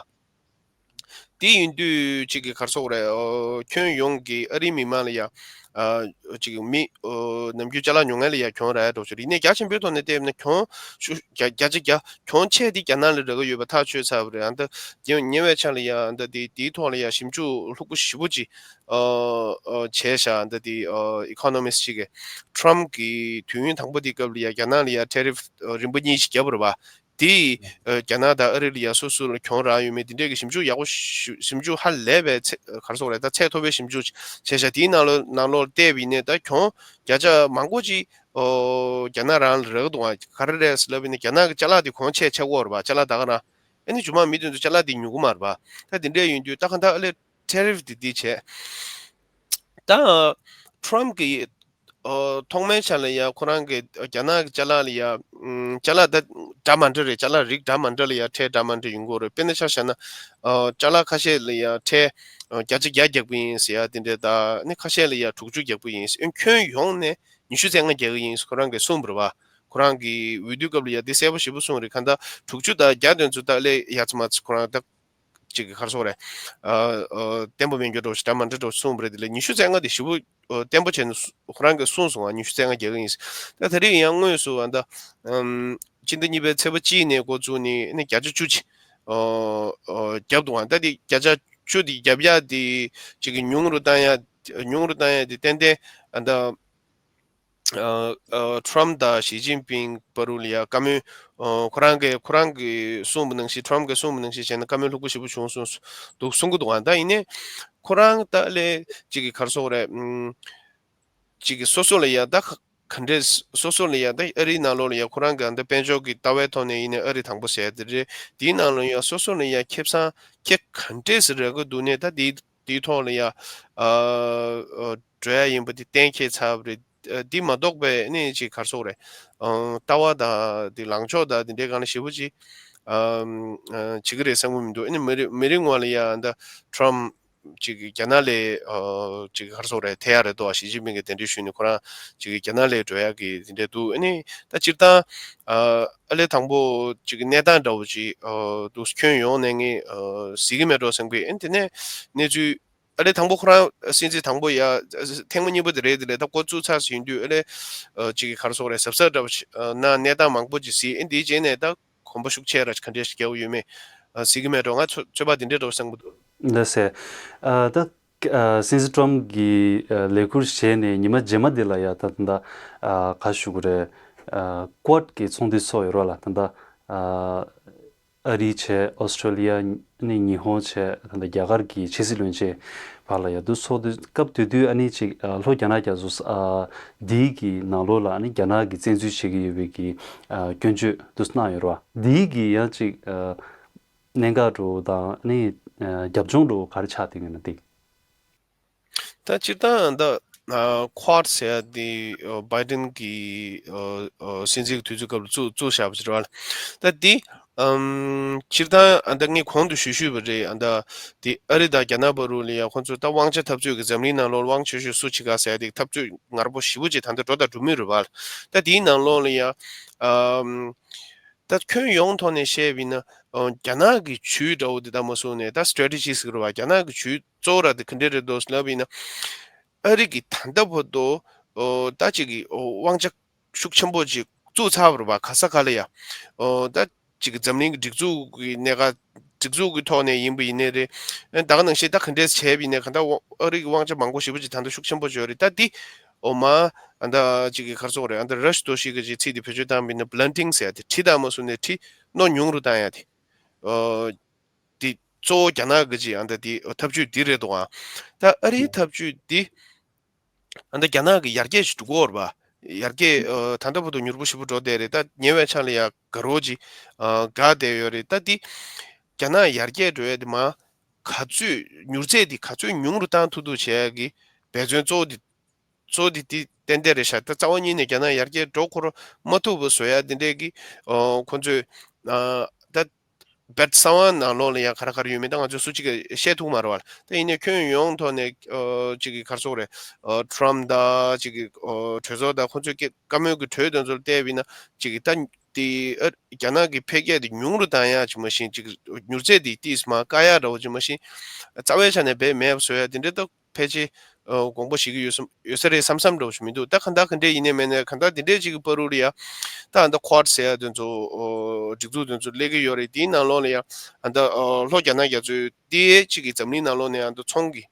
དེ་ཡིན་དུས་ཅིག་གི་ག་རེ་ཟེར་དགོས་རེད། ཨོ་ཁྱོན་ཡོངས་ཀྱི་ཨ་རིའི་མི་མང་ལ་ཡ། ཨ་ཅིག་མི་ཨོ་ནམ་རྒྱུན་ཅ་ལག་ཉོ་མཁན་ལ་ཡ་གྱོང་རག་ཡ་འདྲ་པོ་ཞིག་རེད། ཡིན་ནའི་རྒྱ་ཆེན་པོའི་ཐོག་ནས་བལྟས་ན་གྱོང་ཤུགས་བརྒྱ་བརྒྱ་ཆ་བརྒྱ་གྱོང་ཆེ་དེ་རྒྱ་ནག་ལ་རག་གི་ཡོད་པ་ཐག་ཆོད་ཚར་བ་རེད། ཨ་ད་ཉེ་ཉེ་བའི་ཆར་ལ་ཡ་ཨ་ད་དེ་དེའི་ཐོག་ལ་ཡ་ཞིབ་འཇུག་ལྷུག་པོ་ཞེ་པོ་ཅིག་ཨོ་ཨོ་བྱས་ཤག་ཨ་ད་དེ་ཨོ་ཨི་ཀོ་ནོ་མིསི་ཅིག་གིས་ཊམ་གྱིས་དུས་ཡུན་དང་པོ་དེའི་སྐབས་ལ་ཡ་རྒྱ་ནག་ལ་ཡ་ཊེ་རིཕ་རིམ་པ་གཉིས་ཤིག་བརྒྱབ་པ་རེད་པ། དེས་ཨ་རྒྱ་ནག་དང་ཨ་རི་ལ་ཡ་སོ་སོ་ལ་གྱོང་རག་ཡོད་མེད་དེ་འདྲས་ཀྱི་ཞིབ་འཇུག་ཡག་པོ་ཞུ་ཞིབ་འཇུག་ཧ་ལས་པའི་ཚད་ག་རེ་ཟེར་དགོས་རེད། ད་ཚད་མཐོ་པོའི་ཞིབ་འཇུག་བྱས་ཤག་དེའི་ནང་ལོགས་ནང་ལོགས་བལྟས་པ་ཡིན་ནའི་ད་གྱོང་བརྒྱ་ཆ་མང་པོ་ཅིག་ཨོ་རྒྱ་ནག་རང་ལ་རག་གི་འདུག་ཨ། ག་རེ་རེད་ལབ་པ་ཡིན་ན་རྒྱ་ནག་གི་ཅ་ལག་དེ་གོང་ཆེ་ཆགས་ཀྱི་ཡོད་རེད་པ། ཅ་ལག་ད་ག་རང་ཨ་ནི་རྒྱུ་མ་མི་དེ་ཚོ་ཅ་ལག་དེ་ཉོ་གི་མ་རེད་པ། ད་དེ་འདྲས་ཡིན་དུས་ད་ག་ད་ཨ་ལས་ཊེ་རིཕ་དེ་དེ་བྱས། ད་ཊམ་གྱིས་ཨོ་ཐོག་མའི་ཆ་ལ་ཡ་ཁོ་རང་གི་རྒྱ་ནག་གི་ཅ་ལག་ལ་ཡ་ཨམ་ཅ་ལག་ད་འདྲ་མ་འདྲ་རེད། ཅ་ལག་རིགས་འདྲ་མ་འདྲ་ལ་ཡ་ཁྲལ་འདྲ་མ་འདྲ་ཡོང་གི་ཡོད་རེད། དཔེར་ན་ཆ་བཞག་ན་ཨོ་ཅ་ལག་ཁ་ཤས་ལ་ཡ་ཁྲལ་ཨོ་བརྒྱ་ཆ་བརྒྱ་རྒྱག་གི་ཡིན་ཟེར་ཡ་དེ་འདྲས། ད་ནི་ཁ་ཤས་ལ་ཡ་དྲུག་ཅུ་རྒྱག་གི་ཡིན་ཟེར། ཨ་ཁྱོན་ཡོངས་ནས་ཉི་ཤུ་རྩ་ལྔ་རྒྱག་གི་ཡིན་ཟེར་ཁོ་རང་གིས་གསུངས་པ་རེད་པ། ཁོ་རང་གིས་འོས་བསྡུ་སྐབས་ལ་ཡ་དེ་གསལ་པོ་ཞེ་པོ་གསུངས་རེད། གང་ལྟར་དྲུག་ཅུ་དང་བརྒྱ་དེ་ཚོ་ད་ལས་ཡ་ཚ་མ་ཚ་ཁོ་རང་ད། ཅིག་གི་ག་རེ་ཟེར་དགོས་རེད། ཨ་ཨ་བརྟན་པོ་མེད་རྒྱུ་འདྲ་པོ་ཞིག་འདྲ་མ་འདྲ་འདྲ་པོ་གསུངས་པ་རེད། དེ་ལས་ཉི་ཤུ་རྩ་ལྔ་དེ་ཞེ་པོ་ཨ་བརྟན་པོ་བྱས་ནས་སུ་ཁོ་རང་གིས་གསུངས་སོང་ང་། ཉི་ཤུ་རྩ་ལྔ་རྒྱག་གི་ཡིན་ཟེར། ད་དེ་རིང་ཡང་དངོས་སུ་ཨ་ད་ཨམ་སྤྱི་ཟླ་གཉིས་པའི་ཚེས་པ་གཅིག་ནས་འགོ་བཙུགས་ནས་ཨ་ནི་བརྒྱ་ཆ་བཅུ་ཅིག་ཨ་ཨ་བརྒྱབ་འདུག་ཨ། ད་དེ་བརྒྱ་ཆ་བཅུ་དེ་བརྒྱབ་ཡ་དེ་ཅིག་གི་ཉུང་རུ་བཏང་ཡ་ཉུང་རུ་བཏང་ཡ་དེ་ཏན་ཏན་ཨ་ད། ཨ་ཨ་ཊམ་དང་ཞི་ཅིན་ཕིང་བར་དུ་ལ་ཡ་བཀའ་མོལ། ཨ་ཁོ་རང་གིས་ཁོ་རང་གིས་གསུངས་པ་ནང་བཞིན། ཊམ་གིས་གསུངས་པ་ནང་བཞིན་བྱས་ན་བཀའ་མོལ་ལྷུག་པོ་ཞེ་པོ་བྱུང་སོང་འདུག་གསུང་གི་འདུག་ཨ། ད་ཡིན་ནའི་ཁོ་རང་ད་ལས་ཅིག་གི་ག་རེ་ཟེར་དགོས་རེད། ཨམ་ཅིག་གི་སོ་སོ་ལ་ཡ་ད་ག་ག་འདྲས་སོ་སོ་ལ་ཡ་ད་ཨ་རིའི་ནང་ལོགས་ལ་ཡ་ཁོ་རང་གི་ཨ་ད་དཔལ་འབྱོར་གྱི་ལྟ་བའི་ཐོག་ནས་ཡིན་ནའི་ཨ་རི་དང་པོ་ཟེར་ཡ་དེ་རེད། དེའི་ནང་ལ་ཡ་སོ་སོ་ལ་ཡ་ཁེ་བཟང་ཁེ་ག་འདྲས་རག་གི་འདུག་ནའི་ད་དེའི་དེའི་ཐོག་ལ་ཡ་ཨ་ཨ་འགྲོ་ཡ་ཡིན་པ་དེ་གཏན་འཁེལ་ཚར་བ་རེད། ཨ་འདི་མ་གཏོགས་པའི་ཨ་ནི་ཅིག་ག་རེ་ཟེར་དགོས་རེད། ཨང་ལྟ་བ་དང་དེ་ལངས་ཕྱོགས་དང་དེ་འདྲའི་སྒང་ལ་ཞེ་པོ་ཅིག་ཨམ་ཨ་བྱེད་ཀྱི་རེད་བསམ་གྱི་མི་འདུག་ཨ་ནི་མི་རེ་མི་རེ་ངོ་ལ་ཡ་ཨ་ད་ཊམ་ཅིག་རྒྱ་ནག་ལས་ཨ་ཅིག་ག་རེ་ཟེར་དགོས་རེད། ཐེ་ཡ་རེད་དོ། ཞི་ཅིན་ཕིང་གིས་གདན་འདྲེན་ཞུས་ནས་ཁོ་རང་ཅིག་རྒྱ་ནག་ལས་འགྲོ་ཡ་གི་དེ་འདྲ་འདུག་ཨ་ནི་ད་སྤྱིར་བཏང་ཨ་ཨ་ལས་དང་པོ་ཅིག་གནས་སྟངས་འདྲ་བོ་ཅིག་ཨ་འདུག་ཁྱོན་ཡོངས་ནས་ངས་ཨ་གཟིགས་ཀྱི་མེད་འགྲོ་བསམ་གི། ཨ་ནི་དེ་ནས་གནས་ཚུལ། ཨ་ལས་དང་པོ་ཁོ་རང་སྲིད་འཛིན་དང་པོ་ཡ་ཐེངས་མ་གཉིས་པ་དེ་རེད། དེ་ལས་ད་འགོ་བཙུགས་ཚར་ཟིན་དུས་ཨ་ལས་ཨ་ཅིག་གི་ག་རེ་ཟེར་དགོས་རེད། གཟབ་གཟབ་འདྲ་པོ་ཞིག་ཨ་ན་གནས་སྟངས་མང་པོ་ཅིག་གཟིགས། ཨ་འདིའི་རྗེས་ནས་ད་གོམ་པ་ཤུགས་ཆེ་ར་ག་འདྲས་ཤིག་རྒྱག་གི་ཡོད་མེད་ཨ་གཟིགས་ཀྱི་མེད་འགྲོ། ང་ཚོ་ཚོད་དཔག་འདི་འདྲས་འདྲ་པོ་བསམ་གྱི་འདུག་ལགས་སེ། ཨ་ད་ཨ་སྲིད་འཛིན་ཊམ་གྱིས་ཨ་ལས་ཁུར་བྱས་ནས་ཉི་མ་རྗེས་མ་འདི་ལ་ཡ་ད་ད་ལྟ་ཨ་ག་ཞུ་དགོས་རེད། ཨ་ཀོཌ་ཀྱི་ཚོགས་འདུ་ཚོགས་ཡོད་རེད་བ་ལ། ད་ལྟ་ཨ་ཨ་རི་བྱས། ཨོ་སི་ཀྲོ་ལི་ཡ། ཨ་ནི་ཉི་ཧོང་བྱས། ད་ལྟ་རྒྱ་གར་གྱི་ཕྱི་སྲིད་བློན་ཆེན་བར་ལ་ཡ་འདུག་ཚོགས་འདུ་སྐབས་དེ་དུས་ཨ་ནི་ཅིག་ཨ་ལྷོ་རྒྱ་ནག་རྒྱ་མཚོ་ཨ་འདིའི་གི་ནང་ལོགས་ལ་ཨ་ནི་རྒྱ་ནག་གིས་བཙན་འཛུལ་བྱེད་ཀྱི་ཡོད་པའི་གི་ཨ་སྐྱོན་བརྗོད་འདུག་གནང་ཡོད་རེད་བ། འདིའི་གི་ཡང་ཅིག་ཨ་གནད་འགག་འདྲ་བོ་དང་ཨ་ནི་ཨ་རྒྱབ་ལྗོངས་འདྲ་བོ་ག་རེ་ཆགས་བསྡད་ཡོད་ན་འདི། ད་སྤྱིར་བཏང་ད་ཨ་ཀོཌ་ཟེར་ཡ་དེ་ཨ་བྷའི་ཌེན་གྱི་ཨ་ཨ་སྲིད་འཛིན་གྱི་དུས་ཚོད་སྐབས་ལ་བཙུགས་བཙུགས་བཞག་པ་ཞིག་རེད་བ། ད་དེ་ཨམ་སྤྱིར་བཏང་ཨ་ད་ངས་གོང་དུ་ཞུས་ཞུས་པ་རེད། ཨ་ད་དེ་ཨ་རི་དང་རྒྱ་ནག་བར་དུ་ལ་ཡ་ཁོང་ཚོས་ད་དབང་ཆ་འཐབ་རྩོད་ཀྱི་འཛམ་གླིང་ནང་ལོགས་ལ་དབང་ཆེ་ཤོས་སུ་ཆེ་ག་ཟེར་ཡ་དེ་འཐབ་རྩོད་ངར་པོ་ཞེ་པོ་ཅིག་ད་ལྟ་འགྲོ་དང་འགྲོ་མུས་རེད་བ། ད་དེའི་ནང་ལོགས་ལ་ཡ་ཨམ། ད་ཁྱོན་ཡོངས་ཐོག་ནས་བཤད་པ་ཡིན་ན། ཨོ་རྒྱ་ནག་གི་ཇུས་འདྲ་བོ་དེ་ལྟ་མ་སོང་ནས་ད་སི་ཊེ་རེ་ཊི་ཇི་ཟེར་གི་རེད་བ། རྒྱ་ནག་གི་ཇུས་གཙོ་བོ་ར་དེ་ག་འདྲས་རེད་འདུག་ལབ་པ་ཡིན་ན། ཨ་རི་གིས་ད་ལྟ་བར་དུ་ཨོ་ད་ཅིག་གི་ཨོ་དབང་ཆ་ཤུགས་ཆེན་པོ་ཅིག་བཙུགས་ཚར་བ་རེད་བ། ག་ས་ག་ལ་ཡ། ཨོ་ད་ཅིག་གི་འཛམ་གླིང་གི་སྒྲིག་འཛུགས་ཀྱི་གནད་འགག་ སྒྲིག་འཛུགས་ཀྱི་ཐོག་ནས་ཡིན་པ་ཡིན་ནའི་རེད། ཨ་ད་ག་ནང་བཞིན་ད་ག་འདྲས་བྱས་པ་ཡིན་ནའི་ག་ད་ཨ་རི་གི་དབང་ཆ་མང་པོ་ཞེ་པོ་ཅིག་ད་ལྟ་ཤུགས་ཆེན་པོ་ཅིག་ཡོད་རེད། ད་འདི་འོ་མ་ཨ་ད་ཅིག་གི་ག་རེ་ཟེར་དགོས་རེད། ཨ་ད་ར་ཤི་ཏོ་ཤི་གི་ཅིག་ཚིག་དེ་བེད་སྤྱོད་བཏང་པ་ཡིན་ན་བྷི་ལན་ཊིང་ཟེར་ཡ་དེ་གྲི་བཏང་མ་སོང་ནས་གྲི་རྣོ་ཉུང་རུ་བཏང་ཡ་དེ། ཨ་དེ་གཙོ་བོ་རྒྱ་ནག་གི་ཅིག་ཨ་ད་དེ་ཐབས་ཇུས་འདི་རེད་འདུག་ཨ། ད་ཨ་རིའི་ཐབས་ཇུས་འདི་ཨ་ད་རྒྱ་ནག་གི་ཡར་རྒྱས་ཤིག་འགྲོ་གི་ཡོད་རེད་པ། ཡར་རྒྱས་ཨ་ད་ལྟ་བར་དུ་མྱུར་པོ་ཞེ་པོ་འགྲོ་བསྡད་རེད། ད་ཉེ་བའི་ཆར་ལ་ཡ་དགའ་རོགས་ཅིག་ཨ་དགའ་བསྡད་ཡོད་རེད། ད་འདི་རྒྱ་ནག་ཡར་རྒྱས་འགྲོ་ཡ་དེ་མ་ག་ཚོད་མྱུར་ཚད་དེ་ག་ཚོད་ཉུང་རུ་བཏང་ཐུབ་ཐུབ་བྱེད་ཡ་གི་འབད་བརྩོན་གཙོ་བོ་དེ་གཙོ་བོ་དེ་དེ་ཏན་ཏན་རེད་ཤག་ད་རྩ་བ་ཉིད་ནས་རྒྱ་ནག་ཡར་རྒྱས་འགྲོ་ཁོ་རང་མ་ཐུབ་པ་བཟོ་ཡ་དེ་འདྲས་ཀྱི་ཨོ་ཁོ་ཚོས་ཨ་ད་བེད་གསང་བ་ནང་ལོགས་ལ་ཡང་ག་རེ་ག་རེ་ཡོད་མེད་ད་ང་ཚོས་སུ་གཅིག་གིས་བཤད་ཐུབ་མ་རེད་བ། ད་ཡིན་ནའི་ཁྱོན་ཡོངས་ཐོག་ནས་ཨོ་གཅིག་གིས་ག་རེ་ཟེར་དགོས་རེད། ཨོ་ཊརམ་དང་གཅིག་གིས་ཨོ་གྲོས་ཚོགས་དང་ཁོ་ཚོས་ཀྱི་བཀའ་མོལ་གྱི་གྲོས་དེ་ཚོར་བལྟས་པ་ཡིན་ན་གཅིག་གིས་ད་དེ་ཨ་རྒྱ་ནག་གི་འཕེལ་རྒྱས་དེ་ཉུང་རུ་བཏང་ཡ་ཅིག་མ་གཞི་གཅིག་མྱུར་ཚད་དེ་ཏིས་མ་བཀག་ཡ་འདྲ་བོ་ཅིག་མ་གཞི་རྩ་བའི་ཆ་ནས་བེད་མེད་པ་བཟོ་ཡ་དེ་འདྲ་ད་ཕལ་ཆེར་ཨ་དགོངས་པ་བཞེས་ཀྱི་ཡོད་བསམ་ཡོད་ས་རེད་བསམ་བསམ་འདྲ་བོ་ཞིག་མི་འདུག་ད་གང་ལྟར་ག་འདྲས་ཡིན་ནའི་མིན་ནའི་གང་ལྟར་འདི་འདྲས་ཅིག་གི་བར་དུ་ལ་ཡ་ད་ཨ་ད་ཁོ་ཌ་ཟེར་ཡ་དེ་ཚོ་ཨོ་སྒྲིག་འཛུགས་དེ་ཚོ་སླེབས་ཀྱི་ཡོད་རེད། དེའི་ནང་ལོགས་ལ་ཡ་ཨ་ད་ཨོ་ལྷོ་རྒྱ་ནག་རྒྱ་མཚོའི་ཏི་ཨེ་ཅིག་གི་འཛམ་གླིང་ནང་ལོགས་ནས་ཨ་ད་ཚོང་གི་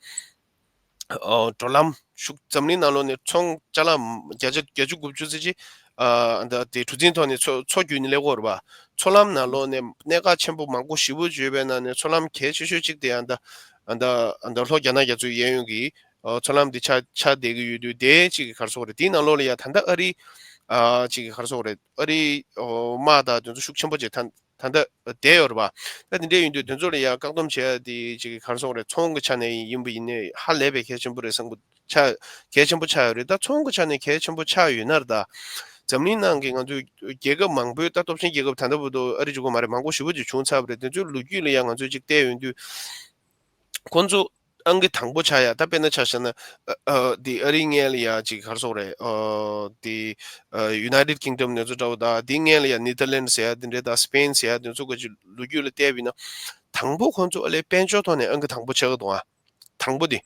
ཨོ་འགྲོ་ལམ་ཤུགས་འཛམ་གླིང་ནང་ལོགས་ནས་ཚོང་ཅ་ལག་བརྒྱ་ཆ་བརྒྱད་ཅུ་དགུ་བཅུ་ཙམ་ཅིག་ཨ་ད་དེ་གྲུ་གཟིངས་ཐོག་ནས་མཚོ་མཚོ་བརྒྱུད་ནས་སླེབས་ཀྱི་ཡོད་རེད་པ། མཚོ་ལམ་ནང་ལོགས་ནས་གནད་འགག་ཆེན་པོ་མང་པོ་ཞེ་པོ་ཡོད་པའི་ནང་ནས་མཚོ་ལམ་གལ་ཆེ་ཤོས་གཅིག་དེ་ཨ་ད་ཨ་ད་ཨ་ད་ལྷོ་རྒྱ་ནག་རྒྱ་མཚོའི་གཡས་གཡོན་གྱི་ཨོ་མཚོ་ལམ་འདི་ཆགས་ཆགས་བསྡད་ཀྱི་ཡོད་དུས་དེ་གཅིག་གི་ག་རེ་ཟེར་དགོས་རེད། དེའི་ནང་ལོགས་ལ་ཡ་ད་ལྟ་ཨ་རི་ཨ་གཅིག་གི་ག་རེ་ཟེར་དགོས་རེད། ཨ་རིའི་ཨོ་དམག་དང་དེ་ཚོ་ཤུགས་ཆེན་པོ་བྱས་ད་ད་ལྟ་བསྡད་ཡོད་རེད་པ། ད་དེ་འདྲས་ཡིན་དུས་དེ་ཚོ་ལ་ཡ་བཀག་སྡོམ་བྱས་ཡ་དེ་གཅིག་གི་ག་རེ་ཟེར་དགོས་རེད། ཚོང་གི་ཆ་ནས་ཡིན་པ་ཡིན་ནའི་ཧ་ལས་པའི་གལ་ཆེན་པོ་རེད་བསམ་གི་ཆགས་གལ་ཆེན་པོ་ཆགས་ཡོད་རེད། ད་ཚོང་གི་ཆ་ནས་གལ་ཆེན་པོ་ཆགས་ཡོད་ན་རེད། ད་འཛམ་གླིང་ནང་གི་ང་ཚོའི་རྒྱལ་ཁབ་མང་པོའི་ད་སྟོབས་ཆེན་རྒྱལ་ཁབ་ད་ལྟ་བར་དུ་ཨ་རི་གཅིག་པོ་མ་རེད། མང་པོ་ཞེ་པོ་ཅིག་བྱུང་ཚར་བ་རེད། དེ་ཚོའི་ལོ་རྒྱུས་ལ་ཡ་ང་ཚོས་ཅིག་བལྟས་ཡོང་དུས། ཁོང་ཚོ་ཨང་ཀི་དང་པོ་ཆགས་ཡ། ད་དཔེར་ན་ཆ་བཞག་ན་ཨ་ཨ་དེ་ཨ་རིའི་སྔོན་ལ་ཡ་ཅིག་ག་རེ་ཟེར་དགོས་རེད། ཨ་དེ་ཨ་United Kingdom ནས་ཚོ་འདྲ་བོ་དང་དེའི་སྔོན་ལ་ཡ་Netherlands ཟེར་ཡ་དེ་འདྲ་དང་Spain ཟེར་ཡ་དེ་ཚོ་གི་ལོ་རྒྱུས་ལ་བལྟས་པ་ཡིན་ན། དང་པོ་ཁོང་ཚོ་ཨ་ལས་དཔལ་འབྱོར་ཐོག་ནས་ཨང་ཀི་དང་པོ་ཆགས་ཀྱི་འདུག་ཨ། དང་པོ་དེ།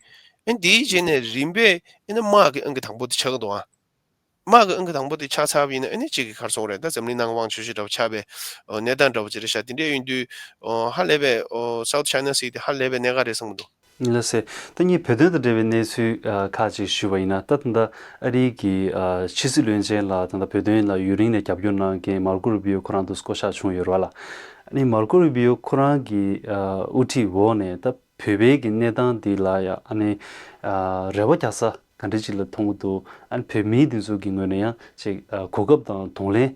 ཨ་དེའི་རྗེས་ནས་རིམ་པས་ཨ་ནི་དམག་གི་ཨང་ཀི་དང་པོ་དེ་ཆགས་ཀྱི་འདུག་ཨ། དམག་གི་ཨང་ཀི་དང་པོ་དེ་ཆགས་ཚར་བ་ཡིན་ན་ཨ་ནི་གཅིག་གི་ག་རེ་ཟེར་དགོས་རེད། ད་འཛམ་གླིང་ནང་དབང་ཆ་ཤོར་འདྲ་བོ་ཆགས་པའི་ཨོ་གནས་སྟངས་འདྲ་བོ་ཅིག་རེད་ཤག་དེ་འདྲས་ཡིན་དུས་ཨོ་ཧ་ལས་པའི་ཨོ་South China Sea དེ་ཧ་ལས་པའི་གནད་འགག་རེད་བསམ་གྱི་འདུག་ལགས་སེ། ད་ངས་བོད་དོན་དང་འབྲེལ་བའི་གནས་ཚུལ་ཨ་ཁག་ཅིག་ཞུས་པ་ཡིན་ན། ད་ད་ལྟ་ཨ་རིའི་གི་ཨ་ཕྱི་སྲིད་བློན་ཆེན་ལགས་ད་ལྟ་བོད་དོན་ལ་ཡུན་རིང་ནས་རྒྱབ་སྐྱོར་གནང་མཁན་མར་ཀོ་རུ་པི་ཡོ་ཁོ་རང་དུ་བསྐོ་བཞག་བྱུང་ཡོད་རེད་བ་ལ། ཨ་ནི་མར་ཀོ་རུ་པི་ཡོ་ཁོ་རང་གི་ཨ་དབུ་ཁྲིད་འོག་ནས་ད་བོད་པའི་གི་གནས་སྟངས་འདི་ལ་ཡ་ཨ་ནི་ཨ་རེ་བ་རྒྱག་ས་ག་འདྲ་ཅིག་ལ་མཐོང་གི་འདུག་ཨ་ནི་བོད་མི་འདི་ཚོ་གི་ངོས་ནས་ཡང་ཅིག་ཨ་གོ་སྐབས་དང་གདོང་ལེན་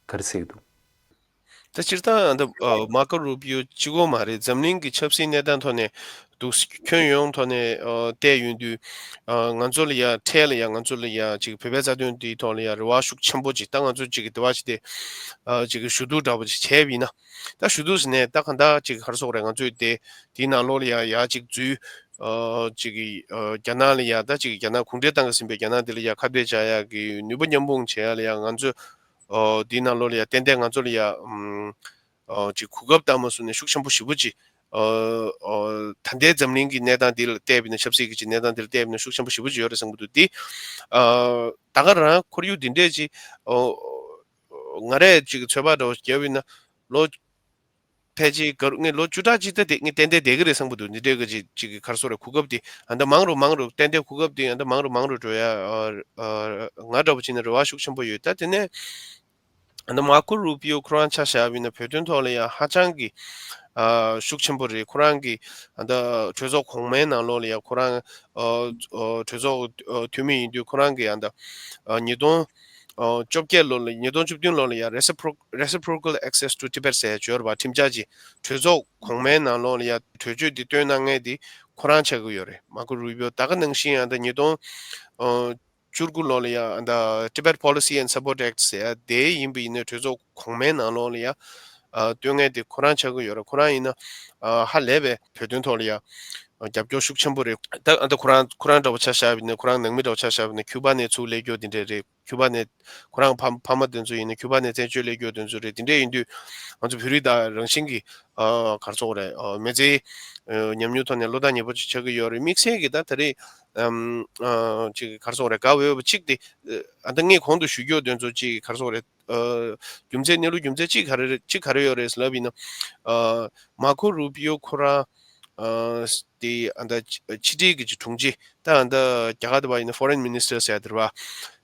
ག་རེ་བྱེད་ཀྱི་འདུག་ད་སྤྱིར་བཏང་ཨ་ད་ཨ་མར་ཀོ་རུ་པི་ཡོ་གཅིག་པོ་མ་རེད། འཛམ་གླིང་གི་ཆབ་སྲིད་གནས་སྟངས་ཐོག་ནས་འདུག་ཁྱོན་ཡོངས་ཐོག་ནས་ཨ་བལྟས་ཡོང་དུས་ཨ་ང་ཚོ་ལ་ཡ་འཕྲལ་ལ་ཡ་ང་ཚོ་ལ་ཡ་ཅིག་བོད་པའི་རྩ་དོན་འདིའི་ཐོག་ལ་ཡ་རེ་བ་ཤུགས་ཆེན་པོ་ཅིག་ད་ང་ཚོ་ཅིག་གི་དེ་བ་ཅིག་དེ་ཨ་ཅིག་གི་ཞུ་གཏུག་འདྲ་པོ་ཅིག་བྱས་པ་ཡིན་ན། ད་ཞུ་གཏུག་ཟེར་ནས་ད་གང་ལྟར་ཅིག་ག་རེ་ཟེར་དགོས་རེད། ང་ཚོས་དེ་དེའི་ནང་ལོགས་ལ་ཡ་ཡ་ཅིག་འཛུལ་ཨ་ཅིག་གི་ཨ་རྒྱ་ནག་ལ་ཡ་ད་ཅིག་རྒྱ་ནག་གུང་ཁྲན་ཏང་གིས་ཟིན་པའི་རྒྱ་ནག་འདི་ལ་ཡ་ཁ་གཏད་བཅག་ཡག་གི་ནུས་པ་མཉམ་སྤུངས་བྱེད་ཡག་ལ་ཡ་ང་ཚོས་ཨ་དེའི་ནང་ལོགས་ལ་ཡ་ཏན་ཏན་ང་ཚོ་ལ་ཡ་ཨམ་ཨ་ཅིག་གོ་སྐབས་བཏང་མ་སོང་ནས་ཤུགས་ཆེན་པོ་ཞེ་པོ་ཅིག་ཨ་ཨ་ད་ལྟའི་འཛམ་གླིང་གི་གནས་སྟངས་འདི་ལ་བལྟས་པ་ཡིན་ན། ཆབ་སྲིད་ཀྱི་ཅིག་གནས་སྟངས་འདི་ལ་བལྟས་པ་ཡིན་ན་ཤུགས་ཆེན་པོ་ཞེ་པོ་ཅིག་ཡོད་རེད་བསམ་གྱི་འདུག་འདི་ཨ་ད་ག་རང་ཁོར་ཡུག་འདི་འདྲས་ཅིག་ཨ་ང་རས་ཅིག་ཚོད་དཔག་འདྲ་བོ་བརྒྱབ་ཡིན་ན་ལོ་ཕལ་ཆེར་ག་རུ་ངས་ལོ་བཅུ་ཕྲག་གཅིག་ད་དེ་ངས་ཏན་ཏན་བསྡད་ཀྱི་རེད་བསམ་གྱི་འདུག་འདི་འདྲའི་གི་ཅིག་ཅིག་གི་ག་རེ་ཟེར་དགོས་རེད། གོ་སྐབས་དེ་ཨ་ད་མང་རུ་མང་རུ་ཏན་ཏན་གོ་སྐབས་དེ་ཨ་ད་མང་རུ་མང་རུ་འགྲོ་ཡ་ཨ་ཨ་ང་འདྲ་པོ་བྱས་ན་རེ་བ་ཤུགས་ཆེན་པོ་ཡོད། ད་དེ་ནས་ཨ་ད་མར་ཀོ་རུ་པི་ཡོ་ཁོ་རང་ཆ་བཞག་པ་ཡིན་ན་བོད་དོན་ཐོག་ལ་ཡང་ཧ་ཅང་གི་ཨ་ཤུགས་ཆེན་པོ་རེད། ཁོ་རང་གི་ཨ་ད་གྲོས་ཚོགས་གོང་མའི་ནང་ལོགས་ལ་ཡང་ཁོ་རང་ཨ་ཨ་གྲོས་ཚོགས་ཨ་འཐུས་མི་ཡིན་དུས་ཁོ་རང་གི་ཨ་ད་ཨ་ཉིས་སྟོང་ཨ་བཅོ་བརྒྱད་ལོ་ལ་ཉིས་སྟོང་བཅུ་བདུན་ལོ་ལ་ཡ་Recipro- Reciprocal Access to Tibet ཟེར་ཡ་ཅིག་ཡོད་རེད་པ། ཁྲིམས་འཆར་ཅིག་གྲོས་ཚོགས་གོང་མའི་ནང་ལོགས་ལ་ཡ་གྲོས་ཆོད་འདི་བཏོན་གནང་མཁན་འདི་ཁོ་རང་ཆགས་ཀྱི་ཡོད་རེད། མར་ཀོ་རུ་པི་ཡོ། ད་ག་ནང་བཞིན་ཡང་ད་ཉིས་སྟོང་ཨ་བཅུ་དགུ་ལོ་ལ་ཡ་ད་Tibet Policy and Support Act ཟེར་ཡ་དེ་ཡིན་པ་ཡིན་ན་གྲོས་ཚོགས་གོང་མའི་ནང་ལོགས་ལ་ཡ་ཨ་བཏོན་མཁན་དེ་ཁོ་རང་ཆགས་ཀྱི་ཡོད་རེད། ཁོ་རང་ཡིན་ན་ཨ་ཧ་ལས་པའི་བོད་དོན་ཐོག་ལ་ཡ་ཨ་རྒྱབ་སྐྱོར་ཤུགས་ཆེན་པོ་རེད། ད་ཨ་ད་ཁོ་རང་ཁོ་རང་འདྲ་པོ་ཆ་བཞག་པ་ཡིན་ན། ཁོ་རང་ནང་མི་འདྲ་པོ་ཆ་བཞག་པ་ཡིན་ན་ཁྱུ་པ་ནས་ཚུར་སླེབས་རྒྱུ་དེ་འདྲས་རེད། ཁྱུ་པ་ནས་ཁོ་རང་ཕ་ཕ་མ་དེ་ཚོ་ཡིན་ན་ཁྱུ་པ་ནས་བཙན་བྱོལ་སླེབས་རྒྱུ་དེ་ཚོ་རེད། དེ་འདྲས་ཡིན་དུས་ང་ཚོ་བོད་རིགས་དང་རང་བཞིན་གྱི་ཨ་ག་རེ་ཟེར་དགོས་རེད། ཨ་མི་ཚེའི་ཨ་ཉམས་མྱོང་ཐོག་ནས་བློ་ཐག་ཉེ་པོ་ཅིག་ཆགས་ཀྱི་ཡོད་རེད། དམིགས་བསལ་གྱི་ད་ད་རེས་ཨམ་ཨ་ཅིག་ག་རེ་ཟེར་དགོས་རེད། དགའ་འོས་པ་གཅིག་དེ་ཨ་ད་ངས་གོང་དུ་ཞུ་རྒྱུ་དེ་ཚོ་ཅིག་ག་རེ་ཟེར་དགོས་རེད། ཨ་རྒྱུ་མཚན་གནས་ལུགས་རྒྱུ་མཚན་གཅིག་ག་རེ་རེད། གཅིག་ག་རེ་ཡོད་རེད་ལབ་ཡིན་ན། ཨ་མར་ཁོ་རུ་པི་ཡོ་ཁོ་རང་ཨ་དེ་ཨ་ད་ཕྱི་འབྲེལ་གྱི་དྲུང་ཆེ། ད་ཨ་ད་རྒྱ་གར་དུ་བ་ཡིན་ན་Foreign Minister ཟེར་ཡ་དེ་རེད་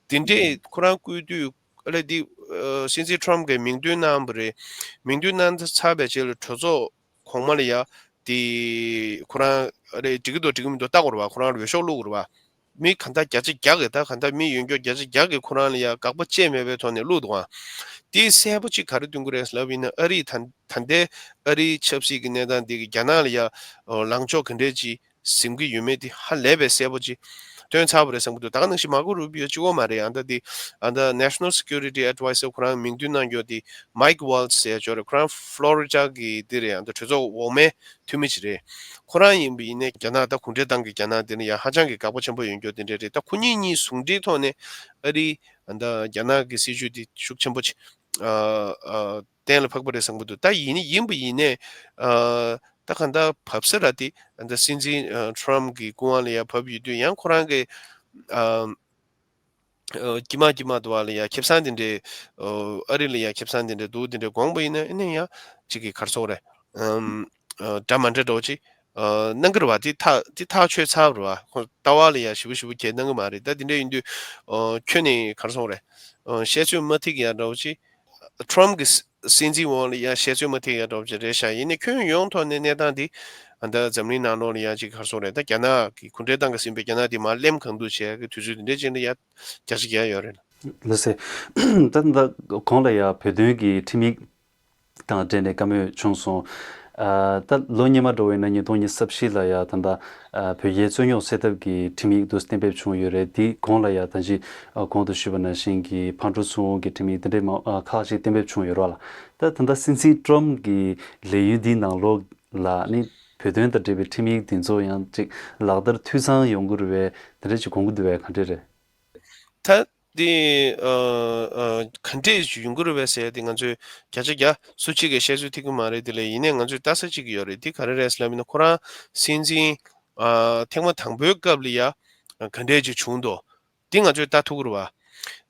བ། དེ་འདྲས་ཁོ་རང་བསྐོས་དུས་ཨ་ལས་དེ་ཨ་སྲིད་འཛིན་Trump གིས་མིང་འདོན་གནང་བ་རེད། མིང་འདོན་གནང་ཚར་བའི་རྗེས་ལ་གྲོས་ཚོགས་གོང་མ་ལ་ཡ་དེ་ཁོ་རང་ཨ་རེ་འགྲིག་གི་འདུག་འགྲིག་གི་མི་འདུག་ལྟ་དགོས་རེད་བ། ཁོ་རང་ལ་འོས་ཤོག་བླུགས་དགོས་རེད་བ། མི་གང་ལྟར་བརྒྱ་ཆ་བརྒྱ་གིས་ད་གང་ལྟར་མི་ཡོད་མཁན་བརྒྱ་ཆ་བརྒྱ་གིས་ཁོ་རང་ལ་ཡ་དགག་པ་བཅས་མེད་པའི་ཐོག་ནས་བླུགས་འདུག་ཨང་། དེས་གསལ་པོ་གཅིག་ག་རེ་སྟོན་གྱི་རེད་ལབ་ཡིན་ན། ཨ་རིས་ད་ད་ལྟའི་ཨ་རིའི་ཆབ་སྲིད་ཀྱི་གནས་སྟངས་འདི་གིས་རྒྱ་ནག་ལ་ཡ་ལངས་ཕྱོགས་ག་འདྲས་ཅིག་འཛིན་གྱི་ཡོད་མེད་དེ་ཧ་ལས་པའི་གསལ་པོ་ཅིག་སྟོན་ཚར་བ་རེད་བསམ་གྱི་འདུག་ད་ག་ནང་བཞིན་མར་ཁོ་རུ་པི་ཡོ་གཅིག་པོ་མ་རེད། ཨ་ད་དེ་ཨ་ད་National Security Adviser ཁོ་རང་མིང་འདོན་གནང་མཁན་དེ་Mike Waltz ཟེར་ཡ་ཅིག་ཡོད་རེད། ཁོ་རང་Florida གི་དེ་རེད། ཨ་ད་གྲོས་ཚོགས་འོག་མའི་འཐུས་མི་ཅིག་རེད། ཁོ་རང་ཡིན་པ་ཡིན་ནའི་རྒྱ་ནག་ད་གུང་ཁྲན་ཏང་གི་རྒྱ་ནག་འདི་ནི་ཡང་ཧ་ཅང་གི་དགག་པ་ཆེན་པོ་ཡོད་མཁན་དེ་འདྲ་རེད། ད་ཁོ་གཉིས་གཉིས་ཟུང་འབྲེལ་ཐོག་ནས་ཨ་རིའི་ད་རྒྱ་ནག་གི་སྲིད་བྱུས་འདི་ཤུགས་ཆེན་པོ་ཅིག་ཨ་ཨ་གཏན་ལ་ཕབ་པ་རེད་བསམ་གྱི་འདུག་ད་ཡིན་ནི་ཡིན་པ་ཡིན་ནའི་ཨ་ད་གང་ལྟར་བབས་ས་ར་དེ་ད་སྲིད་འཛིན་ཨ་Trump གི་སྐུ་དབང་ལ་ཡང་བབས་ཡོད་དུས། ཡང་ཁོ་རང་གི་ཨ་ཨ་དཀྱིལ་མ་དཀྱིལ་མ་དུ་བ་ལ་ཡ་ཁེ་བཟང་དེ་འདྲའི་ཨ་ཨ་རི་ལ་ཡ་ཁེ་བཟང་དེ་འདྲའི་འདུག་དེ་འདྲའི་དགོངས་པ་ཡིན་ན་ཨ་ནི་ཡ་གཅིག་གི་ག་རེ་ཟེར་དགོས་རེད། ཨམ་ཨ་འདྲ་མ་འདྲ་འདྲ་བོ་ཅིག་ཨ་གནང་གི་རེད་བ། དེ་ཐག་དེ་ཐག་ཆོད་ཚར་བ་རེད་བ། ཁོ་ལྟ་བ་ལ་ཡ་ཞེ་པོ་ཞེ་པོ་གྱད་གནང་གི་མ་རེད། ད་དེ་འདྲ་ཡིན་དུས་ཨ་ཁྱོན་ནས་ག་རེ་ཟེར་དགོས་རེད། ཨ་བཤད་ཚོད་མ་ཐིག་ཡ་འདྲ་བོ་ཅིག Trump གི་སྲིད་འཛིན་འོག་ལ་ཡ་བཤད་ཚོད་མ་ཐིག་ཡ་འདྲ་བོ་ཅིག་རེད་ཤག་ཡིན་ནའི་ཁྱོན་ཡོངས་ཐོག་ནས་གནས་སྟངས་འདི་ཨ་ད་འཛམ་གླིང་ནང་ལོགས་ལ་ཡ་ཅིག་ག་རེ་ཟེར་དགོས་རེད། ད་རྒྱ་ནག་གི་གུང་ཁྲན་ཏང་གིས་ཟིན་པའི་རྒྱ་ནག་འདི་མར་གླེམ་གང་ཐུབ་བྱེད་ཡ་གི་དུས་ཚོད་འདི་འདྲ་ཅིག་ལ་ཡ་བརྒྱ་ཆ་བརྒྱ་ཡོད་རེད། ལགས་སེ། ད་ད་གོང་ལ་ཡ་བོད་དོན་གྱི་ཁྲིམས་ཡིག་དང་འབྲེལ་ནས་བཀའ་མོལ་བྱུང་སོང་། ཨ་ད་ལོ་སྔོན་མ་འགྲོ་བས་ན་ཉིས་སྟོང་ཉི་ཤུ་རྩ་བཞི་ལ་ཡ་ད་ལྟ་ཨ་བོད་རྒྱའི་རྩོད་རྙོག་སེལ་ཐབས་ཀྱི་ཁྲིམས་ཡིག་དུ་གཏན་འབེབས་བྱུང་ཡོད་རེད། དེའི་གོང་ལ་ཡ་ད་ཅི་ཨ་གོང་དུ་ཞུས་པ་ནང་བཞིན་གྱི་ཕར་འགྲོ་ཚུར་འོང་གི་ཁྲིམས་ཡིག་དེ་འདྲའི་མ་ཨ་ཁག་ཅིག་གཏན་འབེབས་བྱུང་ཡོད་རེད་བ་ལ། ད་ད་ལྟ་སྲིད་འཛིན་ཀྲོམ་གྱི་ལས་ཡུན་འདིའི་ནང་ལོགས་ལ་ནི་བོད་དོན་དང་འབྲེལ་བའི་ཁྲིམས་ཡིག་འདི་ཚོ་ཡང་ཅིག་ལག་བསྟར་འཐུས་ཚང་ཡོང་གི་རེད་པས། དེ་འདྲ་ཅིག་དགོངས་ཀྱི་འདུག་པས། ག་འདྲ་རེད། ད་དེ་ཨ་ཨ་ག་འདྲས་ཡོང་གི་རེད་པས་ཟེར་ཏེ་ང་ཚོས་བརྒྱ་ཆ་བརྒྱ་སུ་གཅིག་གིས་བཤད་ཚོད་ཐིག་གི་མ་རེད། དེ་ལས་ཡིན་ནའི་ང་ཚོས་ལྟ་ས་གཅིག་ཡོད་རེད། དེ་ག་རེ་རེད་ཟེར་ལབ་ན་ཁོ་རང་སྲིད་འཛིན་ཨ་ཐེངས་མ་དང་པོའི་སྐབས་ལ་ཡ་ག་འདྲས་ཅིག་བྱུང་འདུག་དེ་ང་ཚོས་ལྟ་ཐུབ་ཀྱི་རེད་བ།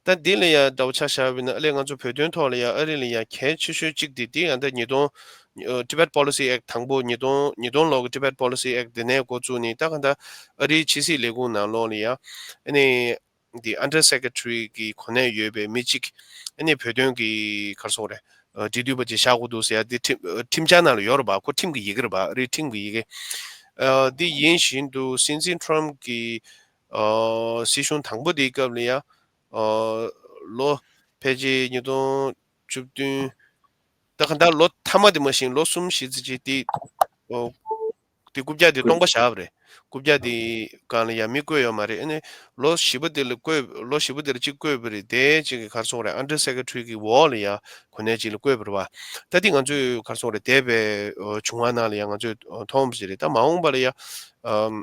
ད་འདི་ལ་ཡ་འདྲ་པོ་ཆ་བཞག་པ་ཡིན་ན་ཨ་ལས་ང་ཚོ་བོད་དོན་ཐོག་ལ་ཡ་ཨ་རི་ལ་ཡ་གལ་ཆེ་ཤོས་གཅིག་དེ་དེ་ཡང་ད་ཉིས་སྟོང་ཨ་Tibet Policy Act དང་པོ་ཉིས་སྟོང་ཉིས་སྟོང་ལོ་གི་Tibet Policy Act དེ་ནས་འགོ་བཙུགས་ནས་ད་ག་ད་ཨ་རིའི་ཕྱི་སྲིད་ལས་ཁུངས་ནང་ལོགས་ལ་ཡ་ཨ་ནི་འདི་Under Secretary གི་གོ་གནས་ཡོད་པའི་མི་གཅིག་ཨ་ནི་བོད་དོན་གི་ག་རེ་ཟེར་དགོས་རེད། ཨ་འབྲེལ་མཐུད་པ་ཅིག་བཞག་དགོས་འདུག་ཟེར་ཡ་འདི་ཁྲིམས་ཨ་ཁྲིམས་འཆར་ནང་ལ་ཡོད་རེད་པ། ཁོ་ཁྲིམས་ཀྱི་ཡི་གེ་རེད་པ། ཨ་རིའི་ཁྲིམས་ཀྱི་ཡི་གེ། ཨ་འདི་ཡིན་བཞིན་དུ་སྲིད་འཛིན་ཁྲོམ་གྱི་ཨ་སྲིད་གཞུང་དང་པོ་དེའི་སྐབས་ལ་ཡ་ཨ་ལོ་ཕལ་ཆེར་ཉིས་སྟོང་བཅུ་བདུན། ད་ག་ད་ལོ་མཐའ་མ་དེ་མ་ཤེས། ལོ་གསུམ་བཞི་ཙམ་ཅིག་དེ་ཨོ་དེ་རྐུབ་བཀྱག་དེ་སྟོང་པ་བཞག་པ་རེད། རྐུབ་བཀྱག་དེ་སྒང་ལ་ཡང་མི་བསྐོས་ཡོད་མ་རེད། ཨ་ནི་ལོ་བཞི་པ་དེ་ལ་བསྐོས། ལོ་བཞི་པ་དེ་ལ་གཅིག་བསྐོས་པ་རེད། དེ་གཅིག་གི་ག་རེ་ཟེར་དགོས་རེད། Under Secretary གི་འོག་ལ་ཡ་གོ་གནས་གཅིག་ལ་བསྐོས་པ་རེད་བ། ད་དེ་ང་ཚོས་ག་རེ་ཟེར་དགོས་རེད། འདས་པའི་ཨོ་བྱུང་བ་ནང་ལ་ཡ་ང་ཚོས་ཨོ་མཐོང་བ་ཞིག་རེད། ད་མ་འོངས་པ་ལ་ཡ་ཨམ་